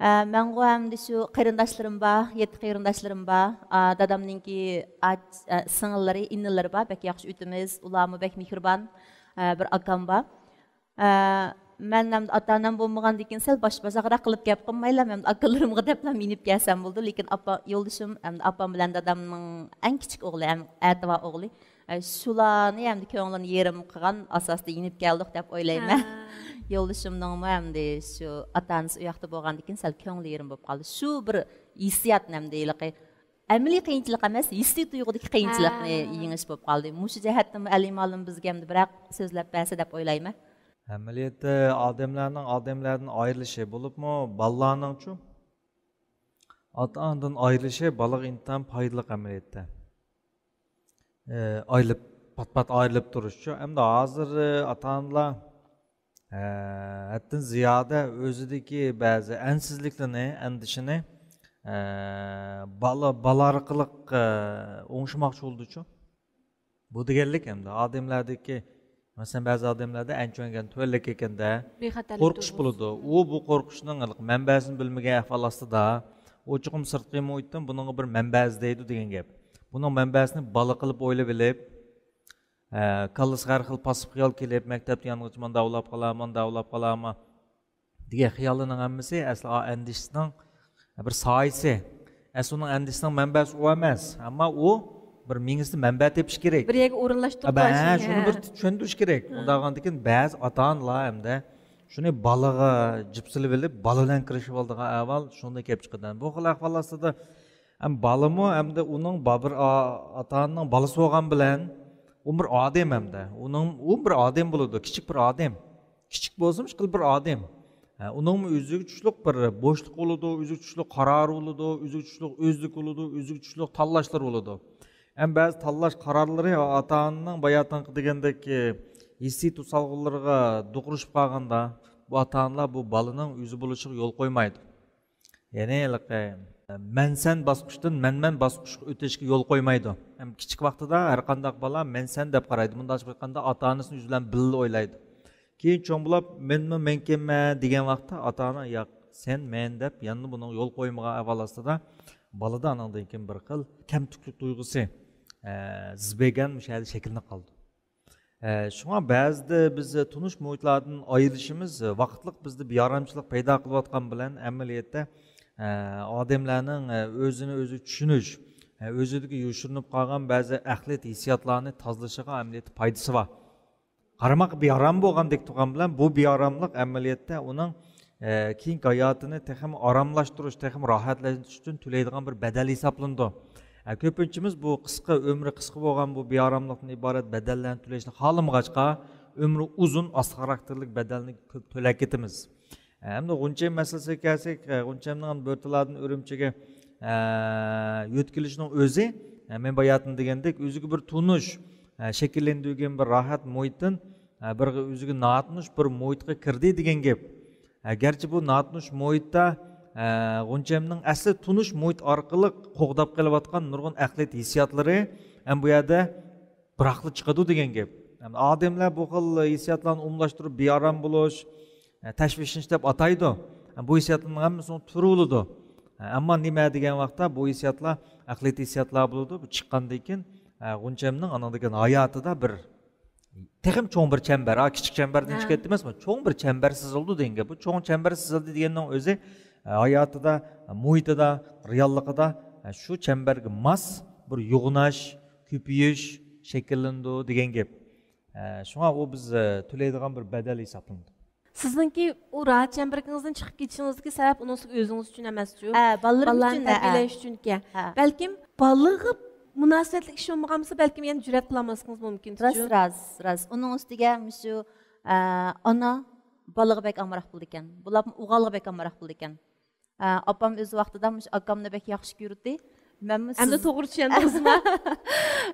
مەنغۇ ئەمدى شۇ قېرىنداشلىرىم بار، يەتتە قېرىنداشلىرىم بار. دادامنىڭكى سىڭىللىرى، ئىنىلىرى بار، بەك ياخشى ئۆتىمىز. ئۇلارمۇ بەك مېھرىبان. بىر ئاكام بار. مەن ئەمدى ئاتا ئانام بولمىغاندىن كېيىن سەل باش باشاقراق قىلىپ گەپ قىلمايلا، ئەمدى ئاكىلىرىمغا دەپلا مېڭىپ كەلسەم بولىدۇ. لېكىن ئاپا، يولدىشىم ئەمدى ئاپام بىلەن دادامنىڭ ئەڭ كىچىك ئوغلى، ئەم-، ئەتىۋار ئوغلى. ئە، شۇلارنى ئەمدى كۆڭلىنى يېرىم قىلغان ئاساستا يېنىپ كەلدۇق دەپ ئويلايمەن. ھە. يولدىشىمنىڭمۇ ئەمدى شۇ ئاتا ئانىسى ئۇ ياقتا بولغاندىن كېيىن سەل كۆڭلى يېرىم بولۇپ قالدى. شۇ بىر ھېسسىياتنى ئەمدى ھېلىقى ئەمەلىي قىيىنچىلىق ئەمەس، ھېسسىي تۇيغۇدىكى قىيىنچىلىقنى ھە. يېڭىش بولۇپ قالدى. مۇشۇ جەھەتتىنمۇ ئەلى مۇئەللىم بىزگە ئەمدى بىرەر سۆزلەپ بەرسە دەپ ئويلايمەن. ئەمەلىيەتتە ئادەملەرنىڭ ئادەملەردىن ئايرىلىشى، بولۇپمۇ بالىلارنىڭچۇ ئاتا ئانىدىن ئايرىلىشى بالىغا ئىنتايىن پايدىلىق ئەمەلىيەتتە. ئايرىلىپ، پات پات ئايرىلىپ تۇرۇشچۇ. ئەمدى ھازىر ئاتا ئانىلار ھەددىن زىيادە ئۆزىدىكى بەزى ئەنسىزلىكلىرىنى، ئەندىشىنى بالا بالا ئارقىلىق ئوڭشىماقچى بولىدۇچۇ. بۇ دېگەنلىك ئەمدى ئادەملەردىكى، مەسىلەن، بەزى ئادەملەردە ئەنچۈەنگەن تۆۋەنلىك ئىكەندە، قورقۇش بولىدۇ. ئۇ بۇ قورقۇشنىڭ مەنبەسىنى بىلمىگەن ئەھۋال ئاستىدا، ئۇ چوقۇم سىرتقى مۇھىتتىن بۇنىڭغا بىر مەنبە ئىزدەيدۇ دېگەن گەپ. بۇنىڭ مەنبەسىنى بالا قىلىپ ئويلىۋېلىپ، كاللىسىغا ھەر خىل پاسسىپ خىيال كېلىپ، مەكتەپتە يانغىچە مانداق ئۇلاپ قالارمۇ، مانداق ئۇلاپ قالارمۇ دېگەن خىياللىرىنىڭ ھەممىسى ئەسلى ئەندىشىسىنىڭ بىر سايىسى. ئەسلى ئۇنىڭ ئەندىشىسىنىڭ مەنبەسى ئۇ ئەمەس. ئەمما ئۇ بىر مېڭىسىدە مەنبە تېپىش كېرەك. بىر يەرگە ئورۇنلاشتۇرۇپ ھە، شۇنى بىر چۈشەندۈرۈش كېرەك. ھە. ئۇنداق بولغاندىكىن بەزى ئاتا ئانىلار ھەمدە شۇنى بالىغا جىپ سېلىۋېلىپ، بالا بىلەن كىرىشىۋالىدىغان ئەھۋال شۇندىن كېلىپ چىقىدۇ. بۇ خىل ئەھۋال ئاستىدا ھەم بالىمۇ، ھەمدە ئۇنىڭ با-، بىر ئا-، ئاتا ئانىنىڭ بالىسى بولغان بىلەن، ئۇ بىر ئادەم ھەمدە. ئۇنىڭ، ئۇ بىر ئادەم بولىدۇ، كىچىك بىر ئادەم. كىچىك بولسىمۇ، ئىشقىلىپ بىر ئادەم. ھە، ئۇنىڭمۇ ئۆزىگە چۈشلۈق بىر بوشلۇق بولىدۇ، ئۆزىگە چۈشلۈق قارارى بولىدۇ، ئۆزىگە چۈشلۈق ئۆزلۈكى بولىدۇ، ئۆزىگە چۈشلۈق تاللاشلىرى بولىدۇ. ھەم بەزى تاللاش قارارلىرى ئاتا ئانىنىڭ باياتىنقى دېگەندەك، ھېسسىي توسالغۇلىرىغا دوقۇرۇشۇپ قالغاندا، بۇ ئاتا ئانىلار بۇ بالىنىڭ ئۆزى بولۇشىغا يول قويمايدۇ. يەنى ھېلىقى مەن سەن باسقۇچتىن مەن مەن باسقۇچقا ئۆتۈشكە يول قويمايدۇ. ھەم كىچىك ۋاقتىدا ھەر قانداق بالا مەن سەن دەپ قارايدۇ. مۇنداقچە ئېيتقاندا ئاتا ئانىسىنى ئۆزى بىلەن بىللە ئويلايدۇ. كېيىن چوڭ بولاپ مەنمۇ مەنكەنمەن دېگەن ۋاقىتتا ئاتا ئانا ياق، سەن مەن دەپ يەنە بۇنىڭغا يول قويمىغان ئەھۋال ئاستىدا بالىدا ئانىڭدىن كېيىن بىر خىل كەمتۈكلۈك تۇيغۇسى، ئە، زىبېگەن مۇشۇ يەردە شەكىللىنىپ قالىدۇ. ئە، شۇڭا بەزىدە بىز تونۇش مۇھىتلاردىن ئايرىلىشىمىز ۋاقىتلىق بىزدە بىئارامچىلىق پەيدا قىلىۋاتقان بىلەن ئەمەلىيەتتە، ئە، ئادەملەرنىڭ، ئە، ئۆزىنى ئۆزى چۈشىنىش، ئە، ئۆزىدىكى يوشۇرۇنۇپ قالغان بەزى ئەقلىيەت ھېسسىياتلارنى تازىلىشىغا ئەمەلىيەتتە پايدىسى بار. قارىماققا بىئارام بولغاندەك تۇرغان بىلەن بۇ بىئاراملىق ئەمەلىيەتتە ئۇنىڭ، ئە، كېيىنكى ھاياتىنى تېخىمۇ ئاراملاشتۇرۇش، تېخىمۇ راھەتلەندۈرۈش ئۈچۈن تۆلەيدىغان بىر بەدەل ھېسابلىنىدۇ. ئە، كۆپىنچىمىز بۇ قىسقا، ئۆمرى قىسقا بولغان بۇ بىئاراملىقتىن ئىبارەت بەدەللەرنى تۆلەشنى خالىمىغاچقا، ئۆمرى ئۇزۇن، ئاستا خاراكتېرلىك بەدەلنى كۆپ تۆلەپ كېتىمىز. ئە، ئەمدى غۇنچەم مەسىلىسىگە كەلسەك، ئە، غۇنچەمنىڭ بۆرتالادىن ئۈرۈمچىگە، ئە، يۆتكىلىشنىڭ ئۆزى، ئە، مەن باياتىن دېگەندەك، ئۆزىگە بىر تونۇش، ئە، شەكىللەندۈرگەن بىر راھەت مۇھىتتىن، ئە، بىر ئۆزىگە ناتونۇش بىر مۇھىتقا كىردى دېگەن گەپ. ئە، گەرچە بۇ ناتونۇش مۇھىتتا، ئە، غۇنچەمنىڭ ئەسلى تونۇش مۇھىت ئارقىلىق قوغداپ قېلىۋاتقان نۇرغۇن ئەقلىيەت ھېسسىياتلىرى ھەم بۇ يەردە بىراقلا چىقىدۇ دېگەن گەپ. يەنى ئادەملەر بۇ خىل ھېسسىياتلارنى ئومۇملاشتۇرۇپ، بىئارام بولۇش، ئە، تەشۋىشلىنىش دەپ ئاتايدۇ. ئە، بۇ ھېسسىياتلارنىڭ ھەممىسىنىڭ تۈرى بولىدۇ. ئە، ئەمما نېمە دېگەن ۋاقىتتا بۇ ھېسسىياتلار ئەقلىيەت ھېسسىياتلار بولىدۇ. بۇ چىققاندىن كېيىن، ئە، غۇنچەمنىڭ ئانىڭدىن كېيىن ھاياتىدا بىر تېخىمۇ چوڭ بىر چەمبەر، ئا، كىچىك چەمبەردىن ھە. چىقىپ كەتتى ئەمەسمۇ؟ چوڭ بىر چەمبەر سىزىلدى دېگەن گەپ. بۇ چوڭ چەمبەر سىزىلدى دېگەننىڭ ئۆزى، ئە، ھاياتىدا، مۇھىتىدا، رېئاللىقىدا، ئە، شۇ چەمبەرگە ماس بىر يوغىناش، كۆپىيىش شەكىللىنىدۇ دېگەن گەپ. ئە، شۇڭا ئۇ بىز، ئە، تۆلەيدىغان بىر بەدەل ھېسابلىنىدۇ. سىزنىڭكى ئۇ راھەت چەمبىرىكىڭىزدىن چىقىپ كېتىشىڭىزدىكى سەۋەب ئۇنىڭ ئۆزىڭىز ئۈچۈن ئەمەسچۇ؟ ھە، بالىلىرىم بالىلارنى ئۈچۈن، ھە، تەربىيەلەش ئۈچۈنكەن. ھە. بەلكىم بالىغا مۇناسىۋەتلىك ئىش بولمىغان بولسا، بەلكىم يەنە جۈرئەت قىلالماسلىقىڭىز مۇمكىن. راست، راست، راست. ئۇنىڭ ئۈستىگە مۇشۇ، ئە، ئانا بالىغا بەك ئامراق بولىدىكەن. بولۇپمۇ ئوغۇلغا بەك ئامراق بولىدىكەن. ئە، ئاپام ئۆز ۋاقتىدا مۇشۇ ئاكامنى بەك ياخشى كۆرىتتى. مەنمۇ ئەمدى سىز توغرا چۈشەندىڭىزمۇ؟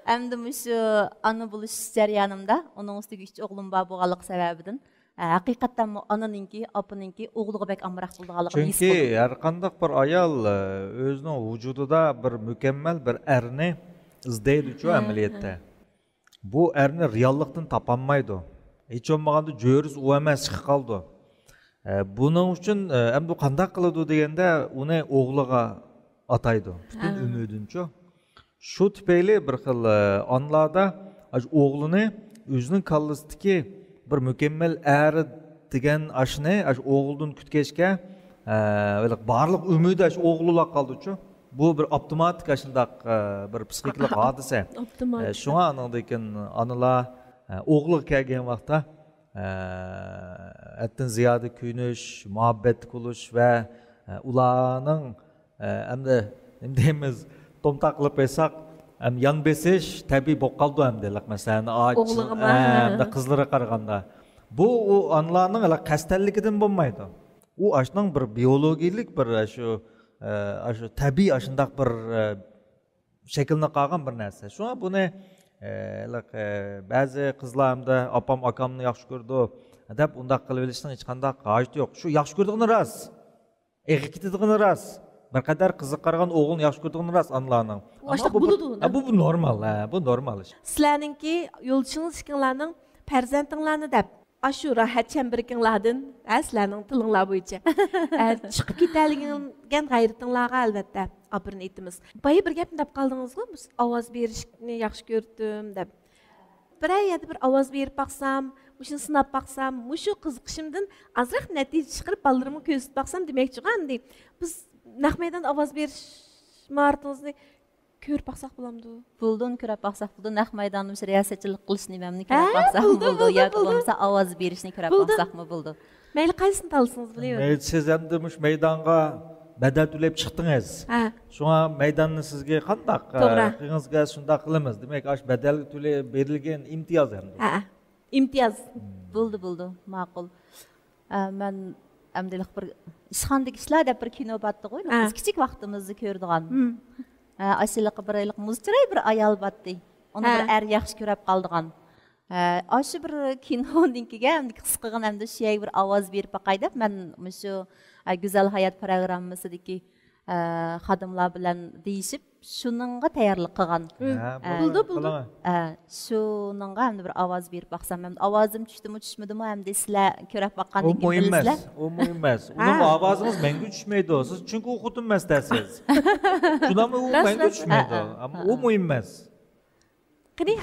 ئەمدى مۇشۇ ئانا بولۇش جەريانىمدا، ئۇنىڭ ئۈستىگە ئۈچ ئوغلۇم بار بولغانلىقى سەۋەبىدىن، ئە، ھەقىقەتەنمۇ ئانىنىڭكى، ئاپىنىڭكى ئوغلىغا بەك ئامراق بولىدىغانلىقىنى ھېس چۈنكى قىلدىم. ھەر قانداق بىر ئايال، ئە، ئۆزىنىڭ ۋۇجۇدىدا بىر مۇكەممەل بىر ئەرنى ئىزدەيدۇچۇ ھە، ئەمەلىيەتتە. ھە. بۇ ئەرنى رېئاللىقتىن تاپالمايدۇ. ھېچ بولمىغاندا جۆرىسى ئۇ ئەمەس چىقىپ قالىدۇ. ئە، بۇنىڭ ئۈچۈن، ئە، ئەمدى قانداق قىلىدۇ دېگەندە، ئۇنى ئوغلىغا ئاتايدۇ. پۈتۈن ھە. ئۈمىدىنىچۇ. شۇ تۈپەيلى بىر خىل، ئە، ئانىلاردا ئاشۇ ئوغلىنى ئۆزىنىڭ كاللىسىدىكى بىر مۇكەممەل ئەر دېگەن ئاشۇنى ئاشۇ ئوغلىدىن كۈتكەچكە، ئە، بارلىق ئۈمىدى ئاشۇ ئوغلىلا قالدىچۇ. بۇ بىر ئاپتوماتىك ئاشۇنداق، ئە، بىر پسىخىكىلىق ھادىسە. ئاپتوماتىك. ئە، شۇڭا ئانىڭدىن كېيىن ئانىلار، ئە، ئوغلىغا كەلگەن ۋاقىتتا، ئە، ھەددىدىن زىيادە كۆيۈنۈش، مۇھەببەتلىك بولۇش ۋە، ئە، ئۇلارنىڭ، ئە، ئەمدى نېمە دەيمىز، تومتاق قىلىپ ئېيتساق، ئەم، يان بېسىش تەبىئىي بولۇپ قالىدۇ ئەمدى، مەسىلەن، ئاچ-، ئوغلىغىمۇ؟ ئە، ئەمدى قىزلىرىغا قارىغاندا. بۇ ئۇ ئانىلارنىڭ خەستەلىكىدىن بولمايدۇ. ئۇ ئاشۇنىڭ بىر بىيولوگىيىلىك بىر، ئە، شۇ، ئە، ئاشۇ تەبىئىي ئاشۇنداق بىر، ئە، شەكىللىنىپ قالغان بىر نەرسە. شۇڭا بۇنى، ئە، ھېلىقى، ئە، بەزى قىزلار ئەمدى ئاپام ئاكامنى ياخشى كۆرىدۇ دەپ ئۇنداق قىلىۋېلىشنىڭ ھېچقانداق ھاجىتى يوق. شۇ ياخشى كۆرىدىغىنى راست. ئېغىپ كېتىدىغىنى راست. بىر قەدەر قىزىقىدىغان ئوغلىنى ياخشى كۆرىدىغىنى راست ئانىلارنىڭ. ئۇ ئاشۇنداق بۇ، بولىدۇ. ھە، بۇ، بۇ نورمال، ھە، بۇ نورمال ئىش. سىلەرنىڭكى يولدىشىڭىز ئىككىڭلارنىڭ پەرزەنتىڭلارنى دەپ، ئاشۇ راھەت چەمبىرىكىڭلاردىن، ھە، سىلەرنىڭ تىلىڭلار بويىچە، ئە، چىقىپ كېتەلىگەن غەيرىتىڭلارغا، ئەلۋەتتە، ئاپىرىن ئېيتىمىز. بايا بىر گەپنى دەپ قالدىڭىزغۇ، بىز ئاۋاز بېرىشنى ياخشى كۆردۈم دەپ. بىرەر يەردە بىر ئاۋاز بېرىپ باقسام، مۇشۇنى سىناپ باقسام، مۇشۇ قىزىقىشىمدىن ئازراق نەتىجە چىقىرىپ، بالىلىرىمغا كۆرسىتىپ باقسام دېمەكچىغۇ ئەمدى. بىز نەق مەيداندا ئاۋاز بېرىش ماھارىتىڭىزنى كۆرۈپ باقساق بولامدۇ؟ بولىدۇ، ئۇنى كۆرۈپ باقساق بولىدۇ. نەق مەيداندا مۇشۇ رىياسەتچىلىك قىلىش نېمەمنى كۆرۈپ ھە، باقساقمۇ بولىدۇ، بولىدۇ، بولىدۇ، ياكى بولىدۇ. بولمىسا ئاۋاز بېرىشنى كۆرۈپ بولىدۇ. باقساقمۇ بولىدۇ. مەيلى قايسىنى تاللىسىڭىز بولىۋېرىدۇ. مەيلى، سىز ئەمدى مۇشۇ مەيدانغا بەدەل تۆلەپ چىقتىڭىز. ھە. شۇڭا مەيداننى سىزگە قانداق، توغرا. ئە، قىلغىڭىز كەلسە شۇنداق قىلىمىز. دېمەك، ئاشۇ بەدەل تۆلەپ بېرىلگەن ئىمتىياز ئەمدى. ھە، ئىمتىياز. بولىدۇ، بولىدۇ، ماقۇل. ئە، مەن ئەمدى بىر ئىشخانىدىكى ئىشلار دەپ بىر كىنو بارتتىغۇ، ھە. بىز كىچىك ۋاقتىمىزدا كۆرىدىغان. ھە، ئاشۇ بىر مۇز چىراي بىر ئايال بارتتى. ئۇنى ھە. بىر ئەر ياخشى كۆرۈپ قالىدىغان. ھە، ئاشۇ بىر كىنونىڭكىگە ئەمدى قىسقىغىنە ئەمدى شۇ يەرگە بىر ئاۋاز بېرىپ باقاي دەپ، مەن مۇشۇ، ئە، گۈزەل ھايات پروگراممىسىدىكى، ئە، خادىملار بىلەن دېيىشىپ، شۇنىڭغا تەييارلىق قىلغان. ھە، ئە، بولىدۇ، بولىدۇ. قىلىڭ. ئە، شۇنىڭغا ئەمدى بىر ئاۋاز بېرىپ باقسام، ئەمدى ئاۋازىم چۈشتىمۇ، چۈشمىدىمۇ، ئەمدى سىلەر كۆرۈپ باققاندىن كېيىن بىلىسىلەر. ئۇ مۇھىم ئەمەس. ئۇنىڭ ھە. ئاۋازىڭىز مەڭگۈ چۈشمەيدۇ. سىز چۈنكى ئۇ خوتۇن ئەمەس دەسىز. شۇنداقمۇ؟ ئۇ راست، مەڭگۈ راست. چۈشمەيدۇ. ھە، ھە. ئەمما ھە، ئۇ ھە. مۇھىم ئەمەس. قېنى؟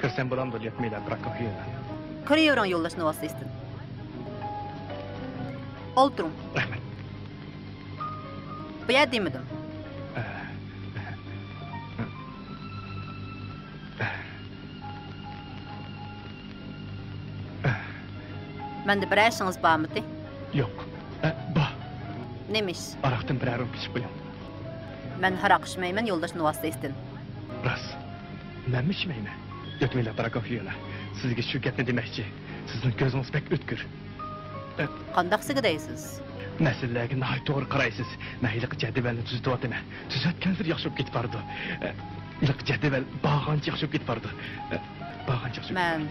كىرسەم بولامدۇ، ليۇدمىلا پروكوفيېۋنا؟ كىرىۋېرىڭ، يولداش نوۋاستېستىن. ئولتۇرۇڭ. رەھمەت. بۇ يەر دېمىدىم. مەندە بىرەر ئىشىڭىز بارمىدى؟ يوق. ئە، بار. نېمە ئىش؟ ئاراقتىن بىرەر رۇمكا ئىچىپ قويۇڭ. مەن ھاراق ئىچمەيمەن، يولداش نوۋاستېستىن. راست. مەنمۇ ئىچمەيمەن. ليۇدمىلا پروكوفيېۋنا، سىزگە شۇ گەپنى دېمەكچى. سىزنىڭ كۆزىڭىز بەك ئۆتكۈر. ئە، قانداقسىگە دەيسىز؟ مەسىلىلەرگە ناھايىتى توغرا قارايسىز. مەن ھېلىقى جەدۋەلنى تۈزىتىۋاتىمەن. تۈزەتكەنسېرى ياخشى بولۇپ كېتىپ بارىدۇ. ئە، ھېلىقى جەدۋەل بارغانچە ياخشى بولۇپ كېتىپ بارىدۇ. ئە، بارغانچە ياخشى بولۇپ مەن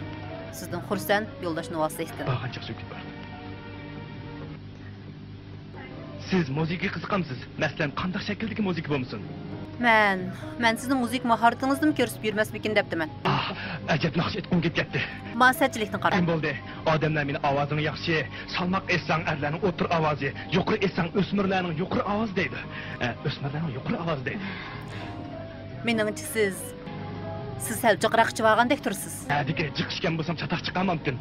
سىزدىن خۇرسەن، يولداش نوۋاستېستىن. بارغانچە ياخشى بولۇپ كېتىپ بارىدۇ. سىز مۇزىكىغا قىزىقامسىز؟ مەسىلەن، قانداق شەكىلدىكى مۇزىكا بولمىسۇن؟ مەن، مەن سىزنىڭ مۇزىكا ماھارىتىڭىزنىمۇ كۆرسىتىپ يۈرمەسمىكىن دەپتىمەن. ئاھ، ئەجەب ناخشا ئېيتقۇم كېلىپ كەتتى. مانا سەتچىلىكنى قاراڭ. ئەم بولدى. ئادەملەر مېنى ئاۋازىڭ ياخشى، سالماق ئېيتساڭ ئەرلەرنىڭ ئوتتۇرا ئاۋازى، يۇقىرى ئېيتساڭ ئۆسمۈرلەرنىڭ يۇقىرى ئاۋازى دەيدۇ. ئە، ئۆسمۈرلەرنىڭ يۇقىرى ئاۋازى دەيدۇ. مېنىڭچە سىز، سىز سەل جىقراق ئىچىۋالغاندەك تۇرىسىز. ئەدىكى جىق ئىچكەن بولسام چاتاق چىقارمۇ مۇمكىن.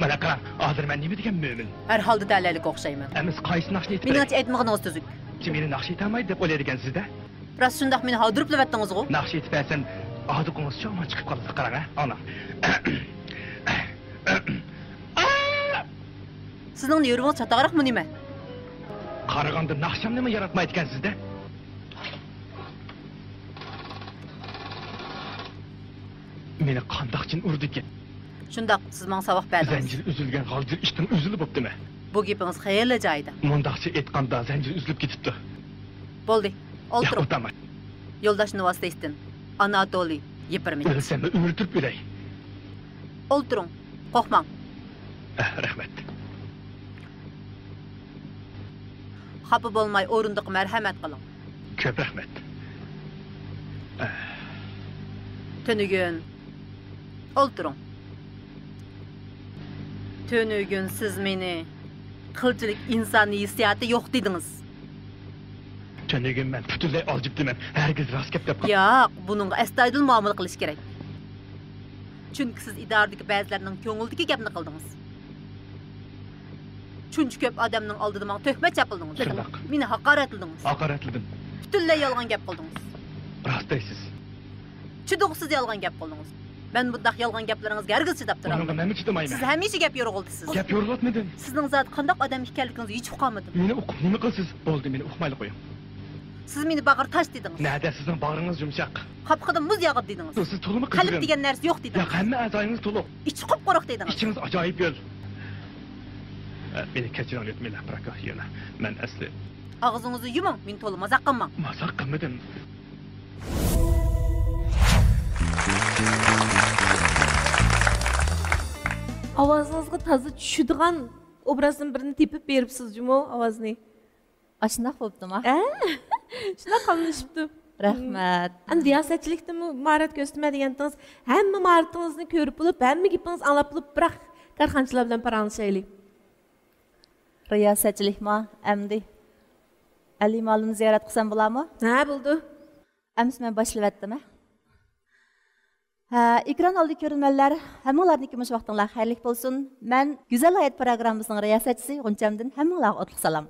مانا قاراڭ، ھازىر مەن نېمە دېگەن مۆمىن؟ ھەر ھالدا تەلەيلىك ئوخشايمەن. ئەمىسە قايسى ناخشىنى ئېيتىپ بېرەي؟ مېنىڭچە ئېيتمىغىنىڭىز تۈزۈك. مېنى ناخشا ئېيتالمايدۇ دەپ ئويلايدىكەنسىز-دە؟ راست شۇنداق، مېنى ھاردۇرۇپلا ئەتتىڭىزغۇ؟ ناخشا ئېيتىپ بەرسەم، ھاردۇقىڭىز شۇ ھامان چىقىپ قالىدۇ، قاراڭ ھە، ئاڭلاڭ. سىزنىڭ نېرۋىڭىز چاتاقراقمۇ نېمە؟ قارىغاندا ناخشامنىمۇ ياراتمايدىكەنسىز-دە. مېنى قانداق جىن ئۇردىكىن؟ شۇنداق، سىز ماڭا ساۋاق بەردىڭىز. زەنجىرى ئۈزۈلگەن غالجىر ئىتنىڭ ئۈزۈلى بوپتىمەن. بۇ گېپىڭىز خېلى جايىدا. مۇنداقچە ئېيتقاندا، زەنجىرى ئۈزۈلۈپ كېتىپتۇ. بولدى، ئولتۇرۇڭ. ياق، ئولتۇرماي. يولداش نوۋاستېستىن، ئاناتولىي يېپىرمىچ. ئۆلسەممۇ ئۆلتۈرۈپ ئۆلەي. ئولتۇرۇڭ، قورقماڭ. ئەھ، رەھمەت. خاپا بولماي ئورۇندۇققا مەرھەمەت قىلىڭ. كۆپ رەھمەت. تۈنۈگۈن ئولتۇرۇڭ. تۈنۈگۈن سىز مېنى قىلچىلىك ئىنسانىي ھېسسىياتى يوق دېدىڭىز. تۈنۈگۈن مەن پۈتۈنلەي ئالجىپتىمەن. ھەرگىز راست گەپ دەپ قال- ياق، بۇنىڭغا ئەستايىدىل مۇئامىلە قىلىش كېرەك. چۈنكى سىز ئىدارىدىكى بەزىلەرنىڭ كۆڭلىدىكى گەپنى قىلدىڭىز. شۇنچە كۆپ ئادەمنىڭ ئالدىدا ماڭا تۆھمەت چاپلىدىڭىز. شۇنداق. مېنى ھاقارەتلىدىڭىز. ھاقارەتلىدىم. پۈتۈنلەي يالغان گەپ قىلدىڭىز. راست دەيسىز. چىدىغۇسىز يالغان گەپ قىلدىڭىز. مەن بۇنداق يالغان گەپلىرىڭىزگە ھەرگىز چىداپ تۇرالمايمەن. ئۇنىڭغا مەنمۇ چىدىمايمەن. سىز ھەمىشە گەپ يورغىلىتىسىز. گەپ يورغىلاتمىدىم. سىزنىڭ زادى قانداق ئادەم ئىكەنلىكىڭىزنى ھېچ ئۇقالمىدىم. مېنى ئۇق-، نېمە قىلىسىز؟ بولدى، مېنى ئۇقمايلا قويۇڭ. سىز مېنى باغرى تاش دېدىڭىز. نەدە سىزنىڭ باغرىڭىز يۇمشاق؟ قاپىقىدا مۇز ياغىدۇ دېدىڭىز. سىز تولىمۇ قەلب قىزغىن. دېگەن نەرسە يوق دېدىڭىز. ياق، ھەممە ئەزايىڭىز تولۇق. ئىچى قۇپقۇرۇق دېدىڭىز. ئىچىڭىز ئاجايىپ گۆل. ئە، مېنى كەچۈرۈڭ، ليۇدمىلا پروكوفيېۋنا. مەن ئەسلى. ئاغزىڭىزنى يۇمۇڭ، مېنى تولا مازاق قىلماڭ. مازاق قىلمىدىم. ئاۋازىڭىزغا تازا چۈشىدىغان ئوبرازدىن بىرنى تېپىپ بېرىپسىز جۇمۇ ئاۋازنى. ئاشۇنداق بوپتۇما؟ ھە؟ شۇنداق قاملىشىپتۇ. رەھمەت. ئەمدى رىياسەتچىلىكتىمۇ ماھارەت كۆرسىتىمەن دېگەنتىڭىز، ھەممە ماھارىتىڭىزنى كۆرۈپ بولۇپ، ھەممە گېپىڭىزنى ئاڭلاپ بولۇپ، بىراق كارخانىچىلار بىلەن پاراڭلىشايلى. رىياسەتچىلىكما؟ ئەمدى ئەلى مالىمنى زىيارەت قىلسام بولامۇ؟ ھە، بولىدۇ. ئەمىسە مەن باشلىۋەتتىم، ھە؟ ھە، ئېكران ئالدىدىكى كۆرۈرمەنلەر، ھەممىڭلارنىڭكى مۇشۇ ۋاقتىڭلار خەيرلىك بولسۇن. مەن گۈزەل ھايات پروگراممىسىنىڭ رىياسەتچىسى غۇنچەمدىن ھەممىڭلارغا ئوتلۇق سالام.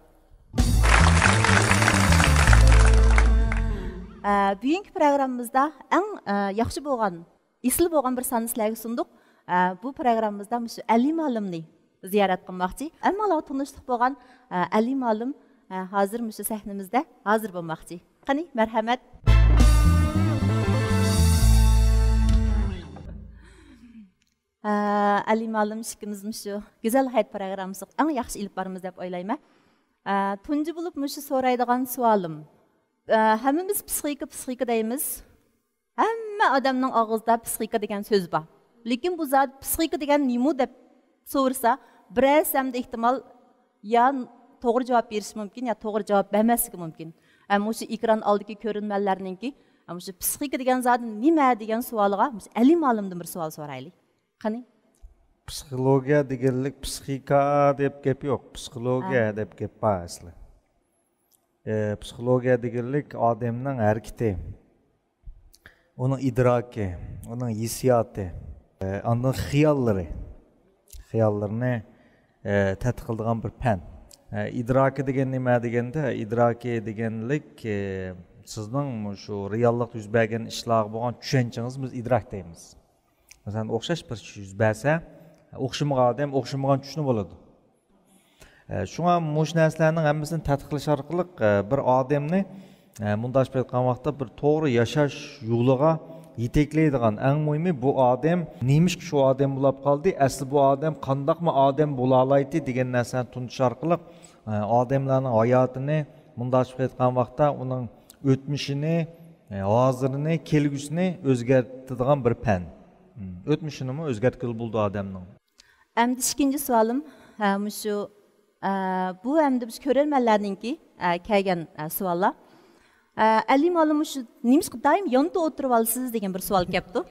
ھە، بۈگۈنكى پروگراممىمىزدا ئەڭ، ھە، ياخشى بولغان، ئېسىل بولغان بىر ساننى سىلەرگە سۇندۇق. ھە، بۇ پروگراممىمىزدا مۇشۇ ئەلى مالىمنى زىيارەت قىلماقچى. ھەممىڭلارغا تونۇشلۇق بولغان، ھە، ئەلى مالىم، ھە، ھازىر مۇشۇ سەھنىمىزدە ھازىر بولماقچى. قېنى، مەرھەمەت. ھە، ئەلى مالىم ئىككىمىز مۇشۇ گۈزەل ھايات پروگراممىسىنى ئەڭ ياخشى ئېلىپ بارىمىز دەپ ئويلايمەن. ھە، تۇنجى بولۇپ مۇشۇ سورايدىغان سوئالىم. ھە، ھەممىمىز پسىخىكا، پسىخىكا دەيمىز. ھەممە ئادەمنىڭ ئاغزىدا پسىخىكا دېگەن سۆز بار. لېكىن بۇ زات پسىخىكا دېگەن نېمە دەپ سورىسا، بىرەرسى ئەمدى ئېھتىمال يا توغرا جاۋاب بېرىشى مۇمكىن، يا توغرا جاۋاب بەرمەسلىكى مۇمكىن. ھەم مۇشۇ ئېكران ئالدىدىكى كۆرۈرمەنلەرنىڭكى، ھەم مۇشۇ پسىخىكا دېگەن زادى نېمە دېگەن سوئالىغا مۇشۇ ئەلى مالىمدىن بىر سوئال سورايلى. قېنى؟ پسىخولوگىيە دېگەنلىك پسىخىكا دەپ گەپ يوق. پسىخولوگىيە ھە. دەپ گەپ بار ئەسلى. ئە، پسىخولوگىيە دېگەنلىك ئادەمنىڭ ھەرىكىتى، ئۇنىڭ ئىدراكى، ئۇنىڭ ھېسسىياتى، ئە، ئاندىن خىياللىرى، خىياللىرىنى، ئە، تەتقىق قىلىدىغان بىر پەن. ئە، ئىدراكى دېگەن نېمە دېگەندە، ئىدراكى دېگەنلىك، ئە، سىزنىڭ مۇشۇ رېئاللىقتا يۈز بەرگەن ئىشلارغا بولغان چۈشەنچىڭىزنى بىز ئىدراك دەيمىز. مەسىلەن، ئوخشاش بىر ئىش يۈز بەرسە، ئوخشىمىغان ئادەم ئوخشىمىغان چۈشنى بولىدۇ. ئە، شۇڭا مۇشۇ نەرسىلەرنىڭ ھەممىسىنى تەتقىقلەش ئارقىلىق، ئە، بىر ئادەمنى، ئە، مۇنداقچە ئېيتقان ۋاقىتتا بىر توغرا ياشاش يولىغا يېتەكلەيدىغان، ئەڭ مۇھىمى بۇ ئادەم نېمىشقا شۇ ئادەم بولاپ قالدى، ئەسلى بۇ ئادەم قانداقمۇ ئادەم بولالايتتى دېگەن نەرسىلەرنى تونۇش ئارقىلىق، ئە، ئادەملەرنىڭ ھاياتىنى، مۇنداقچە ئېيتقان ۋاقىتتا ئۇنىڭ ئۆتمۈشىنى، ئە، ھازىرىنى، كەلگۈسىنى ئۆزگەرتىدىغان بىر پەن. ئۆتمۈشىنىمۇ ئۆزگەرتكىلى بولىدۇ ئادەمنىڭ. ئەمدى ئىككىنچى سوئالىم، ھە، مۇشۇ، ئە، بۇ ئەمدى مۇشۇ كۆرەرمەنلەرنىڭكى، ئە، كەلگەن، ئە، سوئاللار. ئە، ئەلى مالىم مۇشۇ نېمىشقا دائىم يانتۇ ئولتۇرۇۋالىسىز دېگەن بىر سوئال كەپتۇ.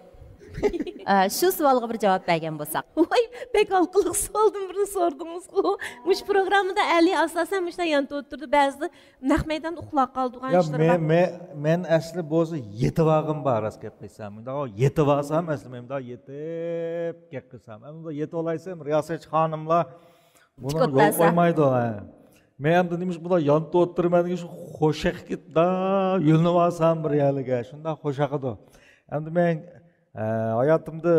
ئە، شۇ سوئالغا بىر جاۋاب بەرگەن بولساق. ۋاي، بەك ھالقىلىق سوئالدىن بىرنى سوردىڭىزغۇ. مۇشۇ پروگراممىدا ئەلى ئاساسەن مۇشۇنداق يانتۇ ئولتۇرىدۇ، بەزىدە نەق مەيداندا ئۇخلاپ قالىدىغان يا، ئىشلىرى مەن، بار. مەن، مەن ئەسلى بولسا يېتىۋالغىنىم بار، راست گەپ قىلسام. مۇنداق يېتىۋالسام، ئەسلى مەن مۇنداق يېتىپ گەپ قىلسام. ئەمما مۇنداق يېتىۋالايسەن، رىياسەتچى خانىملار بۇنى يول قويمايدۇ، ھە. مەن ئەمدى نېمىشقا بۇنداق يانتۇ ئولتۇرىمەن دېگەن شۇ خۇشياققا يۈلۈنۈۋالسام بىر يەرلىككە. شۇنداق خۇشياقىدۇ. ئەمدى مەن، ئە، ھاياتىمدا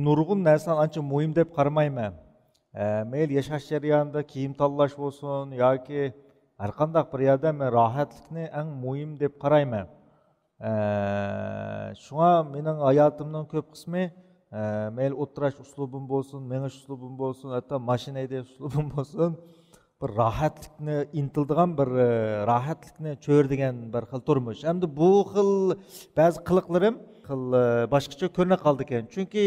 نۇرغۇن نەرسىنى ئانچە مۇھىم دەپ قارىمايمەن. ئە، مەيلى ياشاش جەريانىدا كىيىم تاللاش بولسۇن ياكى ھەرقانداق بىر يەردە مەن راھەتلىكنى ئەڭ مۇھىم دەپ قارايمەن. ئە، شۇڭا مېنىڭ ھاياتىمنىڭ كۆپ قىسمى، ئە، مەيلى ئولتۇراش ئۇسلۇبۇم بولسۇن، مېڭىش ئۇسلۇبۇم بولسۇن، ھەتتا ماشىنا ھەيدەش ئۇسلۇبۇم بولسۇن، بىر راھەتلىكنى ئىنتىلىدىغان بىر، ئە، راھەتلىكنى چۆرىدىگەن بىر خىل تۇرمۇش. ئەمدى بۇ خىل بەزى قىلىقلىرىم خىل، ئە، باشقىچە كۆرۈنە قالىدىكەن. چۈنكى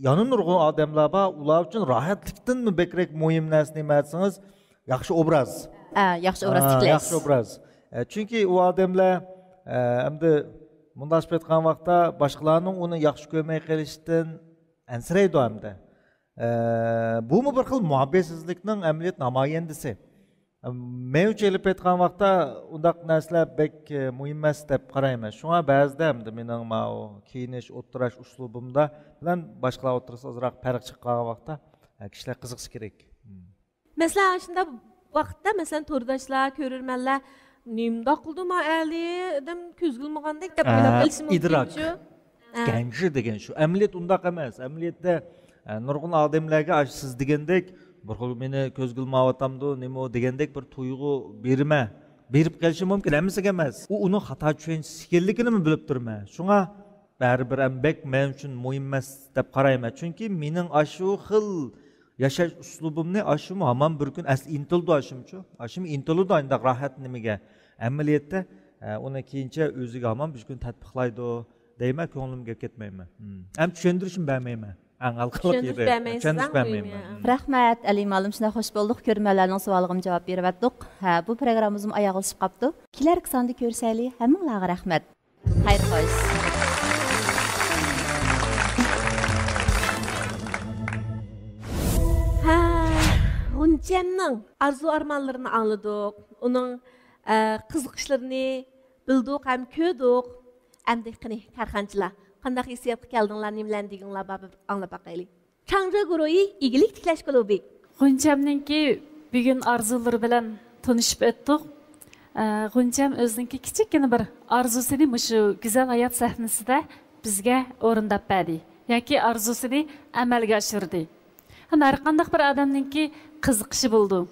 يەنە نۇرغۇن ئادەملەر بار، ئۇلار ئۈچۈن راھەتلىكتىنمۇ بەكرەك مۇھىم نەرسە نېمە دېسىڭىز، ياخشى ئوبراز. ئە، ياخشى ئوبراز ئا، تىكلەش. ياخشى ئوبراز. ئە، چۈنكى ئۇ ئادەملەر، ئە، ئەمدى مۇنداق ئېيتقان ۋاقىتتا باشقىلارنىڭ ئۇنى ياخشى كۆرمەي قېلىشىدىن ئەنسىرەيدۇ ئەمدى. ئە، بۇمۇ بىر خىل مۇھەببەتسىزلىكنىڭ ئەمەلىيەت نامايەندىسى. ئە، مەن ئۈچۈن ئېلىپ ئېيتقان ۋاقىتتا ئۇنداق نەرسىلەر بەك، ئە، مۇھىم ئەمەس دەپ قارايمەن. شۇڭا بەزىدە ئەمدى مېنىڭ ماۋۇ كىيىنىش، ئولتۇراش ئۇسلۇبۇمدا بىلەن باشقىلار ئوتتۇرىسىدا ئازراق پەرق چىققان ۋاقىتتا، ئە، كىشىلەر قىزىقىشى كېرەك. مم. مەسىلەن، ئاشۇنداق ۋاقىتتا، مەسىلەن، تورداشلار، كۆرۈرمەنلەر، «نېمانداق قىلدى ما ئەلى، ئادەم كۆزگە ئىلمىغاندەك» دەپ ئويلاپ قېلىشى مۇمكىن ئىدراك. شۇ. ئە. گەنجى دېگەن شۇ. ئەمەلىيەت ئۇنداق ئەمەس. ئەمەلىيەتتە، ئە، نۇرغۇن ئادەملەرگە ئاشۇ سىز دېگەندەك بىر خىل مېنى كۆزگە ئىلماۋاتامدۇ، نېمە ئۇ دېگەندەك بىر تۇيغۇ بېرىمە. بېرىپ قېلىشى مۇمكىن، ھەممىسىگە ئەمەس. ئۇ ئۇنىڭ خاتا چۈشەنچىسى ئىكەنلىكىنىمۇ بىلىپ تۇرىمەن. شۇڭا بەرىبىر ھەم بەك مەن ئۈچۈن مۇھىم ئەمەس دەپ قارايمەن. چۈنكى مېنىڭ ئاشۇ خىل ياشاش ئۇسلۇبۇمنى ئاشۇمۇ ھامان بىر كۈن ئەسلى ئىنتىلىدۇ ئاشۇمچۇ. ئاشۇم ئىنتىلىدۇ ئانداق راھەت نېمىگە. ئەمەلىيەتتە، ئە، ئۇنى كېيىنچە ئۆزىگە ھامان بىر كۈن تەتبىقلايدۇ دەيمەن، كۆڭلۈمگە كەپ كەتمەيمەن. مم. ھەم چۈشەندۈرۈشمۇ بەرمەيمەن. ئەڭ ھالقىلىق چۈشەندۈرۈش يېرى. بەرمەيسىز، چۈشەندۈرۈش ئەڭ بەرمەيمەن. مۇھىمى. رەھمەت، ئەلى مۇئەللىم، شۇنداق خۇش بولدۇق. كۆرۈرمەنلەرنىڭ سوئالىغىمۇ جاۋاب بېرىۋەتتۇق. ھە، بۇ پروگراممىمىزمۇ ئاياغلىشىپ قاپتۇ. كېلەركى ساندا كۆرۈشەيلى. ھەممىڭلارغا رەھمەت. خەير خوش. ھە، غۇنچەمنىڭ ئارزۇ-ئارمانلىرىنى ئاڭلىدۇق، ئۇنىڭ، ئە، قىزىقىشلىرىنى بىلدۇق ھەم كۆردۇق. ئەمدى قېنى، كارخانىچىلار، قانداق ھېسسىياتقا كەلدىڭلار، نېمىلەرنى دېگىڭلار بار، بىر ئاڭلاپ باقايلى. چاڭجى گۇرۇھى ئىگىلىك تىكلەش كۇلۇبى. غۇنچەمنىڭكى بۈگۈن ئارزۇلىرى بىلەن تونۇشۇپ ئۆتتۇق. ئە، غۇنچەم ئۆزىنىڭكى كىچىككىنە بىر ئارزۇسىنى مۇشۇ گۈزەل ھايات سەھنىسىدە بىزگە ئورۇنداپ بەردى ياكى ئارزۇسىنى ئەمەلگە ئاشۇردى. ھەم ھەر قانداق بىر ئادەمنىڭكى قىزىقىشى بولىدۇ.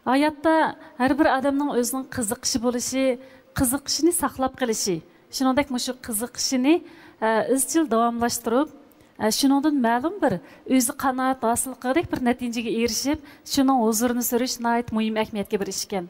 ھاياتتا ھەر بىر ئادەمنىڭ ئۆزىنىڭ قىزىقىشى بولۇشى، قىزىقىشىنى ساقلاپ قېلىشى، شۇنىڭدەك مۇشۇ قىزىقىشىنى، ئە، ئىزچىل داۋاملاشتۇرۇپ، ئە، شۇنىڭدىن مەلۇم بىر ئۆزى قانائەت ھاسىل قىلغۇدەك بىر نەتىجىگە ئېرىشىپ، شۇنىڭ ھۇزۇرىنى سۈرۈش ناھايىتى مۇھىم ئەھمىيەتكە بىر ئىش ئىكەن.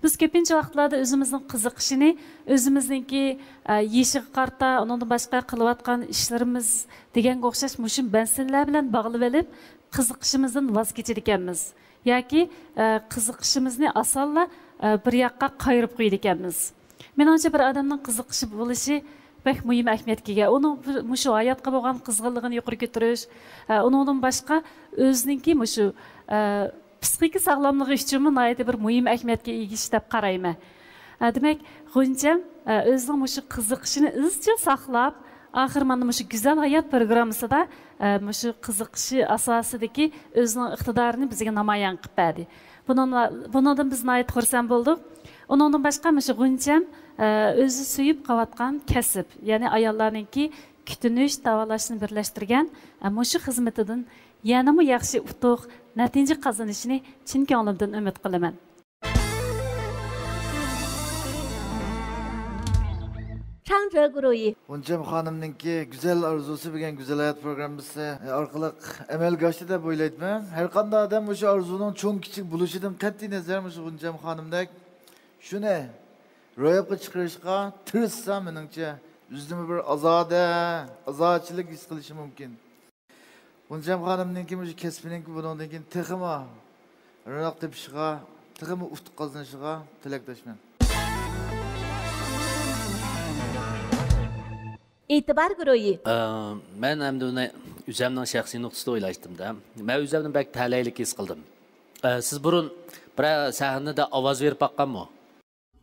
بىز كۆپىنچە ۋاقىتلاردا ئۆزىمىزنىڭ قىزىقىشىنى، ئۆزىمىزنىڭكى، ئە، يېشىغا قارىتا، ئۇنىڭدىن باشقا قىلىۋاتقان ئىشلىرىمىز دېگەنگە ئوخشاش مۇشۇ مەسىلىلەر بىلەن باغلىۋېلىپ، قىزىقىشىمىزدىن ۋاز كېچىدىكەنمىز ياكى، ئە، قىزىقىشىمىزنى ئاسانلا، ئە، بىر ياققا قايرىپ قويىدىكەنمىز. مېنىڭچە، بىر ئادەمنىڭ قىزىقىشى بولۇشى بەك مۇھىم ئەھمىيەتكە ئىگە. ئۇنىڭ بىر، مۇشۇ ھاياتقا بولغان قىزغىنلىقىنى يۇقىرى كۆتۈرۈش، ئە، ئۇنىڭدىن باشقا ئۆزىنىڭكى مۇشۇ، ئە، پسىخىكا ساغلاملىقى ئۈچۈنمۇ ناھايىتى بىر مۇھىم ئەھمىيەتكە ئىگە ئىش دەپ قارايمەن. ئە، دېمەك، غۇنچەم، ئە، ئۆزىنىڭ مۇشۇ قىزىقىشىنى ئىزچىل ساقلاپ، ئاخىر مانا مۇشۇ گۈزەل ھايات پروگراممىسىدا، ئە، مۇشۇ قىزىقىشى ئاساسىدىكى ئۆزىنىڭ ئىقتىدارىنى بىزگە نامايان قىلىپ بەردى. بۇنىڭ، بۇنىڭدىن بىز ناھايىتى خۇرسەن بولدۇق. ئۇنىڭدىن باشقا مۇشۇ غۇنچەم، ئە، ئۆزى سۆيۈپ قىلىۋاتقان كەسىپ، يەنى ئاياللارنىڭكى كۈتۈنۈش، داۋالاشنى بىرلەشتۈرگەن، ئە، مۇشۇ خىزمىتىدىن يەنىمۇ ياخشى ئۇتۇق، نەتىجە قازىنىشىنى چىن كۆڭلۈمدىن ئۈمىد قىلىمەن. چاڭجى گۇرۇھى. غۇنچەم خانىمنىڭكى گۈزەل ئارزۇسى بىلەن گۈزەل ھايات پروگراممىسى ئارقىلىق ئەمەلگە ئاشتى دەپ ئويلايمەن. ھەر قانداق ئادەم مۇشۇ ئارزۇنىڭ چوڭ كىچىك بولۇشىدىن قەتئىي نەزەر، مۇشۇ غۇنچەم خانىمدەك شۇنى روياپقا چىقىرىشقا تىرىشسا، مېنىڭچە، ئۆزىدىمۇ بىر ئازادە، ئازادىچىلىك ھېس قىلىشى مۇمكىن. غۇنچەم خانىمنىڭكى مۇشۇ كەسپىنىڭكى بۇنىڭدىن كېيىن تېخىمۇ روناق تېپىشىغا، تېخىمۇ ئۇتۇق قازىنىشىغا تىلەكداشمەن. ئېتىبار گۇرۇھى. ئە، مەن ئەمدى ئۇنى ئۆزەمنىڭ شەخسىي نۇقتىسىدا ئويلاشتىم-دە. مەن ئۆزەمنى بەك تەلەيلىك ھېس قىلدىم. ئە، سىز بۇرۇن بىرەر سەھنىدە ئاۋاز بېرىپ باققانمۇ؟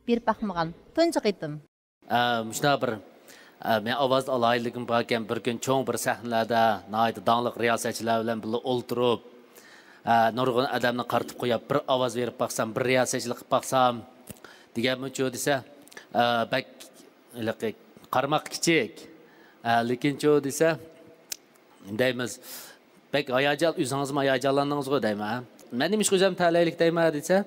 بېرىپ باقمىغان. تۇنجى قېتىم. ئە، مۇشۇنداق بىر، ئە، مەن ئاۋاز ئالاھىدىلىكىم باركەن، بىر كۈن چوڭ بىر سەھنىلەردە ناھايىتى داڭلىق رىياسەتچىلەر بىلەن بىللە ئولتۇرۇپ، ئە، نۇرغۇن ئادەمنى قارىتىپ قويۇپ، بىر ئاۋاز بېرىپ باقسام، بىر رىياسەتچىلىك قىلىپ باقسام دېگەنمۇچۇ دېسە، ئە، بەك ھېلىقى قارىماققا كىچىك، ئە، لېكىنچۇ دېسە، دەيمىز، بەك ھاياجان، ئۆزىڭىزمۇ ھاياجانلاندىڭىزغۇ دەيمەن. مەن نېمىشقا ئۆزۈم تەلەيلىك دەيمەن دېسە،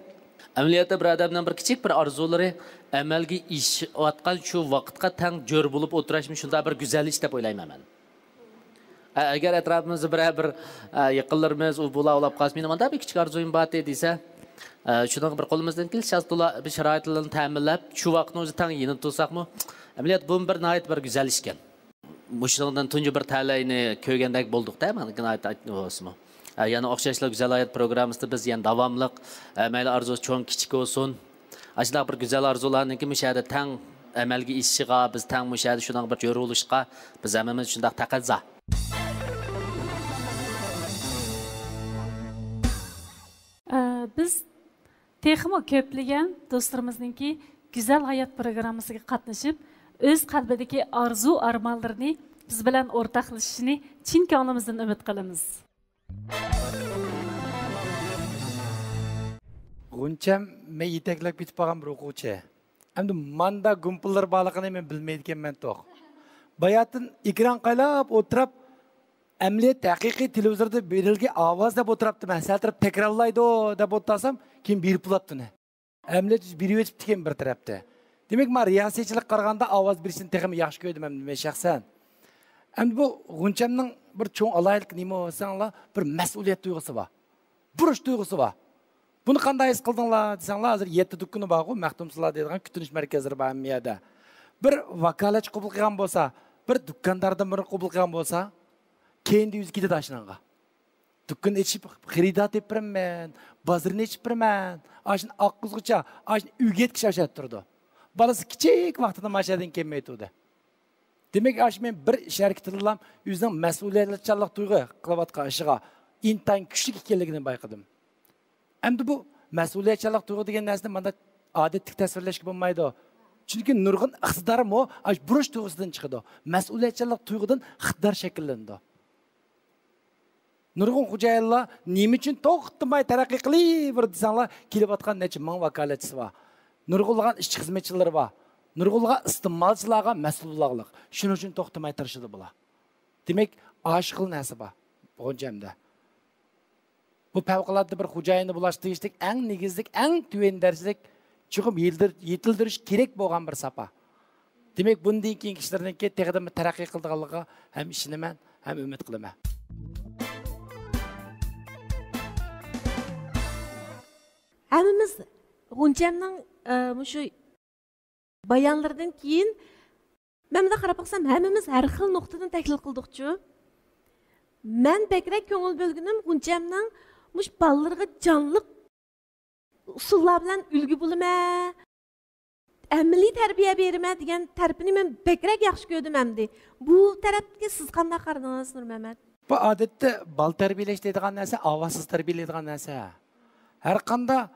ئەمەلىيەتتە بىر ئادەمنىڭ بىر كىچىك بىر ئارزۇلىرى ئەمەلگە ئېشىۋاتقان شۇ ۋاقىتقا تەڭ جور بولۇپ ئولتۇرۇشمۇ شۇنداق بىر گۈزەل ئىش دەپ ئويلايمەن مەن. ئە، ئەگەر ئەتراپىمىزدا بىرەر بىر، ئە، يېقىنلىرىمىز ئۇ بۇلا ئۇلاپ قالسا، مېنىڭ مۇنداق بىر كىچىك ئارزۇيۇم بار ئىدى دېسە، ئە، شۇنىڭغا بىر قولىمىزدىن كېلىشىچە تولا بىر شارائىتلارنى تەمىنلەپ، شۇ ۋاقىتنىڭ ئۆزىدە تەڭ يېنىدا تۇرساقمۇ، ئەمەلىيەتتە بۇمۇ بىر ناھايىتى بىر گۈزەل ئىشكەن. مۇشۇنىڭدىن تۇنجى بىر تەلەينى كۆرگەندەك بولدۇق-دە، مانا، ناھايىتى بولسىمۇ. ھە، يەنە ئوخشاشلا گۈزەل ھايات پروگراممىسىدا بىز يەنە داۋاملىق، ھە، مەيلى ئارزۇ چوڭ، كىچىك بولسۇن، ئاشۇنداق بىر گۈزەل ئارزۇلارنىڭكى مۇشۇ يەردە تەڭ ئەمەلگە ئېشىشىغا، بىز تەڭ مۇشۇ يەردە شۇنىڭغا بىر جور بولۇشقا بىز ھەممىمىز شۇنداق تەقەززا. ئە، بىز تېخىمۇ كۆپلىگەن دوستلىرىمىزنىڭكى گۈزەل ھايات پروگراممىسىغا قاتنىشىپ، ئۆز قەلبىدىكى ئارزۇ-ئارمانلىرىنى بىز بىلەن ئورتاقلىشىشىنى چىن كۆڭلىمىزدىن ئۈمىد قىلىمىز. غۇنچەم مەن يېتەكلەپ كېتىپ قالغان بىر ئوقۇغۇچى. ئەمدى ماندا گۇمپىللىرى بارلىقىنى مەن بىلمەيدىكەنمەن توق. باياتىن ئېكران قايلاپ ئولتۇرۇپ، ئەمەلىيەت ھەقىقىي تېلېۋىزوردا بېرىلگەن ئاۋاز دەپ ئولتۇراپتىمەن. سەل تەرەپ تەكرارلايدۇ دەپ ئولتۇرسام، كېيىن بېرىپ بولاتتىنى. ئەمەلىيەت بېرىۋېتىپتىكەن بىر تەرەپتە. دېمەك، مەن رىياسىيچىلىككە قارىغاندا ئاۋاز بېرىشنى تېخىمۇ ياخشى كۆردۈم ئەمدى مەن شەخسەن. ئەمدى بۇ غۇنچەمنىڭ بىر چوڭ ئالاھىدىلىكى نېمە دېسەڭلار، بىر مەسئۇلىيەت تۇيغۇسى بار. بۇرچ تۇيغۇسى بار. بۇنى قانداق ھېس قىلدىڭلار دېسەڭلار، ھازىر يەتتە دۇكىنى بارغۇ، مەختۇمسۇلا دەيدىغان كۈتۈنۈش مەركەزلىرى بار ھەممە يەردە. بىر ۋاكالەتچى قوبۇل قىلغان بولسا، بىر دۇكانداردىن بىرنى قوبۇل قىلغان بولسا، كەينىدە ئۆزى كېتىدۇ ئاشۇنىڭغا. دۇكان ئېچىپ خېرىدار تېپىپ بېرىمەن، بازىرىنى ئېچىپ بېرىمەن، ئاشۇنى ئاققۇزغۇچە، ئاشۇنى ئۆگەتكۈچە ئاشۇ يەردە تۇرىدۇ. بالىسى كىچىك ۋاقتىدا ماشۇ يەردىن كەلمەي تۇردى. دېمەك، ئاشۇ مەن بىر ئىش ھەرىكىتىدىلا ئۆزىنىڭ مەسئۇلىيەتچانلىق تۇيغۇ قىلىۋاتقان ئىشىغا ئىنتايىن كۈچلۈك ئىكەنلىكىنى بايقىدىم. ئەمدى بۇ مەسئۇلىيەتچانلىق تۇيغۇ دېگەن نەرسىنى مانداق ئادەتتىكى تەسۋىرلەشكە بولمايدۇ. چۈنكى نۇرغۇن ئىقتىدارمۇ ئاشۇ بۇرچ تۇيغۇسىدىن چىقىدۇ. مەسئۇلىيەتچانلىق تۇيغۇدىن ئىقتىدار شەكىللىنىدۇ. نۇرغۇن خوجايىنلار نېمە ئۈچۈن توختىماي تەرەققىي قىلىۋېرىدۇ دېسەڭلار، كېلىۋاتقان نەچچە مىڭ ۋاكالەتچىسى بار. نۇرغۇنلىغان ئىشچى خىزمەتچىلىرى بار. نۇرغۇنلىغان ئىستېمالچىلارغا مەسئۇل بولغانلىق. شۇنىڭ ئۈچۈن توختىماي تىرىشىدۇ بۇلار. دېمەك، ئاشۇ خىل نەرسە بار غۇنچەمدە. بۇ پەۋقۇلئاددە بىر خوجايىننى بولۇشقا تېگىشلىك ئەڭ نېگىزلىك، ئەڭ تۆۋەن دەرىجىلىك، چوقۇم يېتىلدۈر-، يېتىلدۈرۈش كېرەك بولغان بىر ساپا. دېمەك، بۇندىن كېيىنكى ئىشلىرىنىڭكى تېخىدىنمۇ تەرەققىي قىلىدىغانلىقىغا ھەم ئىشىنىمەن، ھەم ئۈمىد قىلىمەن. ھەممىمىز غۇنچەمنىڭ، ئە، مۇشۇ بايانلىرىدىن كېيىن، مەن مۇنداق قاراپ باقسام، ھەممىمىز ھەر خىل نۇقتىدىن تەھلىل قىلدۇقچۇ. مەن بەكرەك كۆڭۈل بۆلگىنىم غۇنچەمنىڭ مۇشۇ بالىلىرىغا جانلىق ئۇسۇللار بىلەن ئۈلگە بولىمەن، ئەمەلىي تەربىيە بېرىمەن دېگەن تەرىپىنى مەن بەكرەك ياخشى كۆردۈم ئەمدى. بۇ تەرەپكە سىز قانداق قارىدىڭىز، نۇرمەمەت؟ بۇ ئادەتتە بالا تەربىيەلەش دەيدىغان نەرسە ئاۋازسىز تەربىيەلەيدىغان نەرسە. ھەرقانداق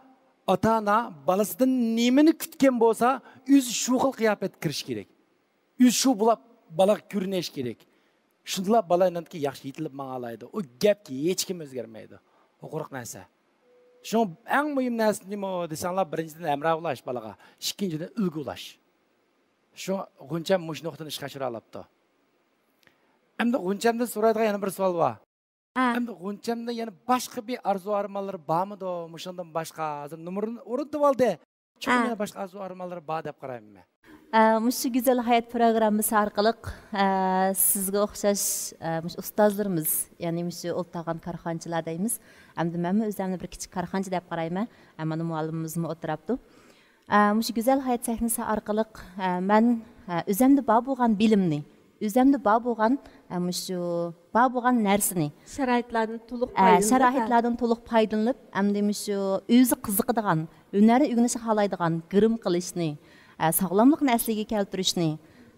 ئاتا-ئانا بالىسىدىن نېمىنى كۈتكەن بولسا، ئۆزى شۇ خىل قىياپەتكە كىرىشى كېرەك. ئۆزى شۇ بولاپ بالاغا كۆرۈنۈشى كېرەك. شۇندىلا بالا ئىنانكى ياخشى يېتىلىپ ماڭالايدۇ. ئۇ گەپكە ھېچكىم ئۆزگەرمەيدۇ. ئۇ قۇرۇق نەرسە. شۇڭا ئەڭ مۇھىم نەرسە نېمە دېسەڭلار، بىرىنچىدىن ھەمراھ بولاش بالىغا، ئىككىنچىدىن ئۈلگە بولاش. شۇڭا غۇنچەم مۇشۇ نۇقتىنى ئىشقا ئاشۇرالاپتۇ. ئەمدى غۇنچەمدىن سورايدىغان يەنە بىر سوئال بار. ئەمدى غۇنچەمدە يەنە باشقا بىر ئارزۇ ئارمانلىرى بارمىدۇ؟ مۇشۇندىن باشقا ھازىر نومۇرنى ئورنىتىۋالدى. چوقۇم يەنە باشقا ئارزۇ ئارمانلىرى بار دەپ قارايمەن مەن. ئە، مۇشۇ گۈزەل ھايات پروگراممىسى ئارقىلىق، ئە، سىزگە ئوخشاش، ئە، مۇشۇ ئۇستازلىرىمىز، يەنى مۇشۇ ئولتۇرغان كارخانىچىلار دەيمىز. ئەمدى مەنمۇ ئۆزۈمنى بىر كىچىك كارخانىچى دەپ قارايمەن. ئە، مانا مۇئەللىمىمىزمۇ ئولتۇراپتۇ. ئە، مۇشۇ گۈزەل ھايات سەھنىسى ئارقىلىق، ئە، مەن، ئە، ئۆزۈمدە بار بولغان بىلىمنى، ئۆزۈمدە بار بولغان، ئە، مۇشۇ بار بولغان نەرسىنى، شارائىتلاردىن تولۇق ئە، پايدىلىنىپ، شارائىتلاردىن تولۇق پايدىلىنىپ، ئەمدى مۇشۇ ئۆزى قىزىقىدىغان، ھۈنەرنى ئۆگىنىشنى خالايدىغان، گىرىم قىلىشنى، ئە، ساغلاملىقنى ئەسلىگە كەلتۈرۈشنى،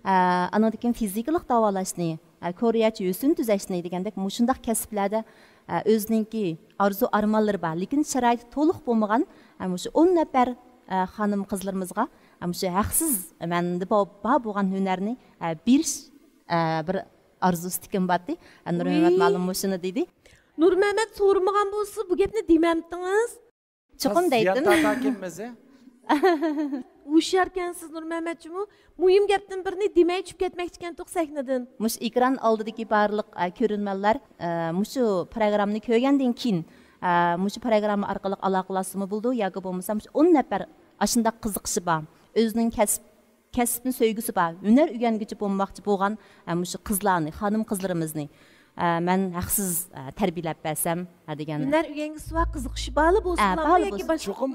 ئە، ئانىڭدىن كېيىن فىزىكىلىق داۋالاشنى، ئە، كورېيەچە يوسۇن تۈزەشنى دېگەندەك مۇشۇنداق كەسىپلەردە، ئە، ئۆزىنىڭكى ئارزۇ ئارمانلىرى بار، لېكىن شارائىتى تولۇق بولمىغان، ئە، مۇشۇ ئون نەپەر، ئە، خانىم قىزلىرىمىزغا، ئە، مۇشۇ ھەقسىز مەندە بار، بار بولغان ھۈنەرنى، ئە، بېرىش، ئە، بىر ئارزۇسىدىكىم بارتى. ئە، نۇرمەمەت مۇئەللىم مۇشۇنى دېدى. نۇرمەمەت سورىمىغان بولسا بۇ گەپنى دېمەمتىڭىز. چوقۇم دەيتتىم. ھۇشياركەنسىز نۇرمەمەت جۇمۇ. مۇھىم گەپتىن بىرنى دېمەي چۈشۈپ كەتمەكچىكەنتۇق سەھنىدىن. مۇشۇ ئېكران ئالدىدىكى بارلىق، ئە، كۆرۈرمەنلەر، ئە، مۇشۇ پروگراممىنى كۆرگەندىن كېيىن، ئە، مۇشۇ پروگرامما ئارقىلىق ئالاقىلاشسىمۇ بولىدۇ ياكى بولمىسا مۇشۇ ئون نەپەر ئاشۇنداق قىزىقىشى بار، ئۆزىنىڭ كەسىپ كەسىپنى سۆيگۈسى بار، ھۈنەر ئۆگەنگۈچى بولماقچى بولغان، ئە، مۇشۇ قىزلارنى، خانىم قىزلىرىمىزنى، ئە، مەن ھەقسىز، ئە، تەربىيەلەپ بەرسەم، ئە، دېگەن. ھۈنەر ئۆگەنگۈسى بار، قىزىقىشى بارلا بولسۇنلارمۇ ياكى باشقا؟ چوقۇم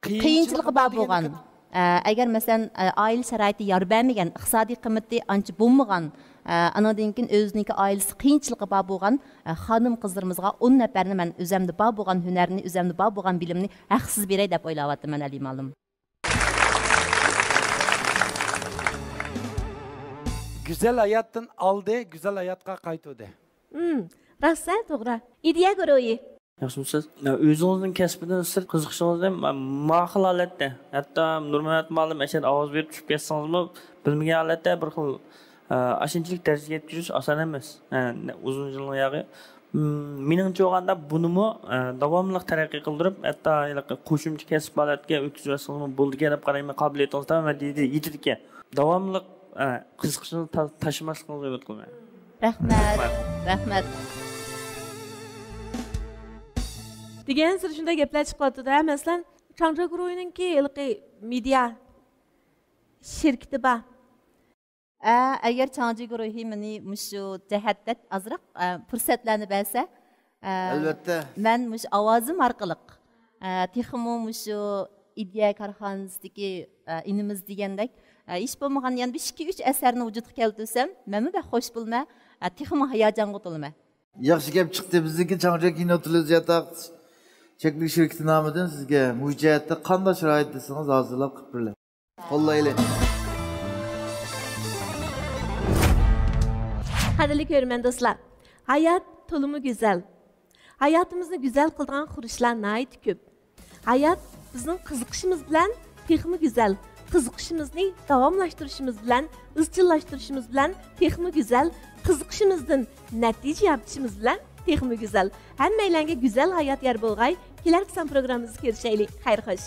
قىيىنچىلىقى بار بولغان. ئە، ئەگەر مەسىلەن، ئە، ئائىلە شارائىتى يار بەرمىگەن، ئىقتىسادىي قىممىتى ئانچە بولمىغان، ئە، ئانىڭدىن كېيىن ئۆزىنىڭكى ئائىلىسى قىيىنچىلىقى بار بولغان، ئە، خانىم قىزلىرىمىزغا ئون نەپەرنى مەن ئۆزەمدە بار بولغان ھۈنەرنى، ئۆزەمدە بار بولغان بىلىمنى ھەقسىز بېرەي دەپ ئويلاۋاتىمەن، ئەلى مالىم. گۈزەل ھاياتتىن ئالدى، گۈزەل ھاياتقا قايتىدۇ. ھىم، راست، ھە، توغرا. ئىدىيە گۇرۇھى. ياخشىمۇسىز؟ ئۆزىڭىزنىڭ كەسپىدىن سىرت قىزىقىشىڭىزنى ما-، ماقۇل ھالەتتە، ھەتتا نۇرمەمەت مۇئەللىم ئەشەدە ئاۋاز بېرىپ چۈشۈپ كەتسىڭىزمۇ، بىلمىگەن ھالەتتە بىر خىل، ئە، ئاشۇنچىلىك دەرىجىگە يەتكۈزۈش ئاسان ئەمەس. ئە، نە-، ئۇزۇن يىلنىڭ ياغى. م، مېنىڭچە بولغاندا بۇنىمۇ، ئە، داۋاملىق تەرەققىي قىلدۇرۇپ، ھەتتا ھېلىقى قوشۇمچە كەسىپ ھالەتكە ئۆتكۈزۈۋەتسىڭىزمۇ بولىدىكەن دەپ قارايمەن، قابىلىيىتىڭىز تامامەن يېتىدىكەن. داۋاملىق، ئە، قىزىقىشىڭىزنى تا-، تاشلىماسلىقىڭىزنى ئۈمىد قىلىمەن. رەھمەت. رەھمەت. دېگەنسېرى شۇنداق گەپلەر چىقىۋاتىدۇ-ھە، مەسىلەن، چاڭجيا گۇرۇھىنىڭكى ھېلىقى مېدىيا شىركىتى بار. ئە، ئەگەر چاڭجيا گۇرۇھى مېنى مۇشۇ جەھەتتە ئازراق، ئە، پۇرسەتلەرنى بەرسە، ئە، ئەلۋەتتە. مەن مۇشۇ ئاۋازىم ئارقىلىق، ئە، تېخىمۇ مۇشۇ ئىدىيە كارخانىسىدىكى، ئە، ئىنىمىز دېگەندەك، ئە، ھېچ بولمىغاندا يەنە بىر ئىككى، ئۈچ ئەسەرنى ۋۇجۇدقا كەلتۈرسەم، مەنمۇ بەك خوش بولىمەن، ئە، تېخىمۇ ھاياجانغا تولىمەن. ياخشى گەپ چىقتى. بىزنىڭكى چاڭجيا كىنو تېلېۋىزىيە تاق چەكلىك شىركىتى نامىدىن سىزگە مۇشۇ جەھەتتە قانداق شارائىت دېسىڭىز ھازىرلاپ قىلىپ بېرىلە. قوللايلى. قەدىرلىك كۆرۈرمەن دوستلار، ھايات تولىمۇ گۈزەل. ھاياتىمىزنى گۈزەل قىلىدىغان خۇرۇچلار ناھايىتى كۆپ. ھايات بىزنىڭ قىزىقىشىمىز بىلەن تېخىمۇ گۈزەل، قىزىقىشىمىزنى داۋاملاشتۇرۇشىمىز بىلەن، ئىزچىللاشتۇرۇشىمىز بىلەن تېخىمۇ گۈزەل، قىزىقىشىمىزدىن نەتىجە يارىتىشىمىز بىلەن تېخىمۇ گۈزەل. ھەممەيلەنگە گۈزەل ھايات يار بولغاي. كېلەركى سان پروگراممىمىزدا كۆرۈشەيلى. خەير خوش.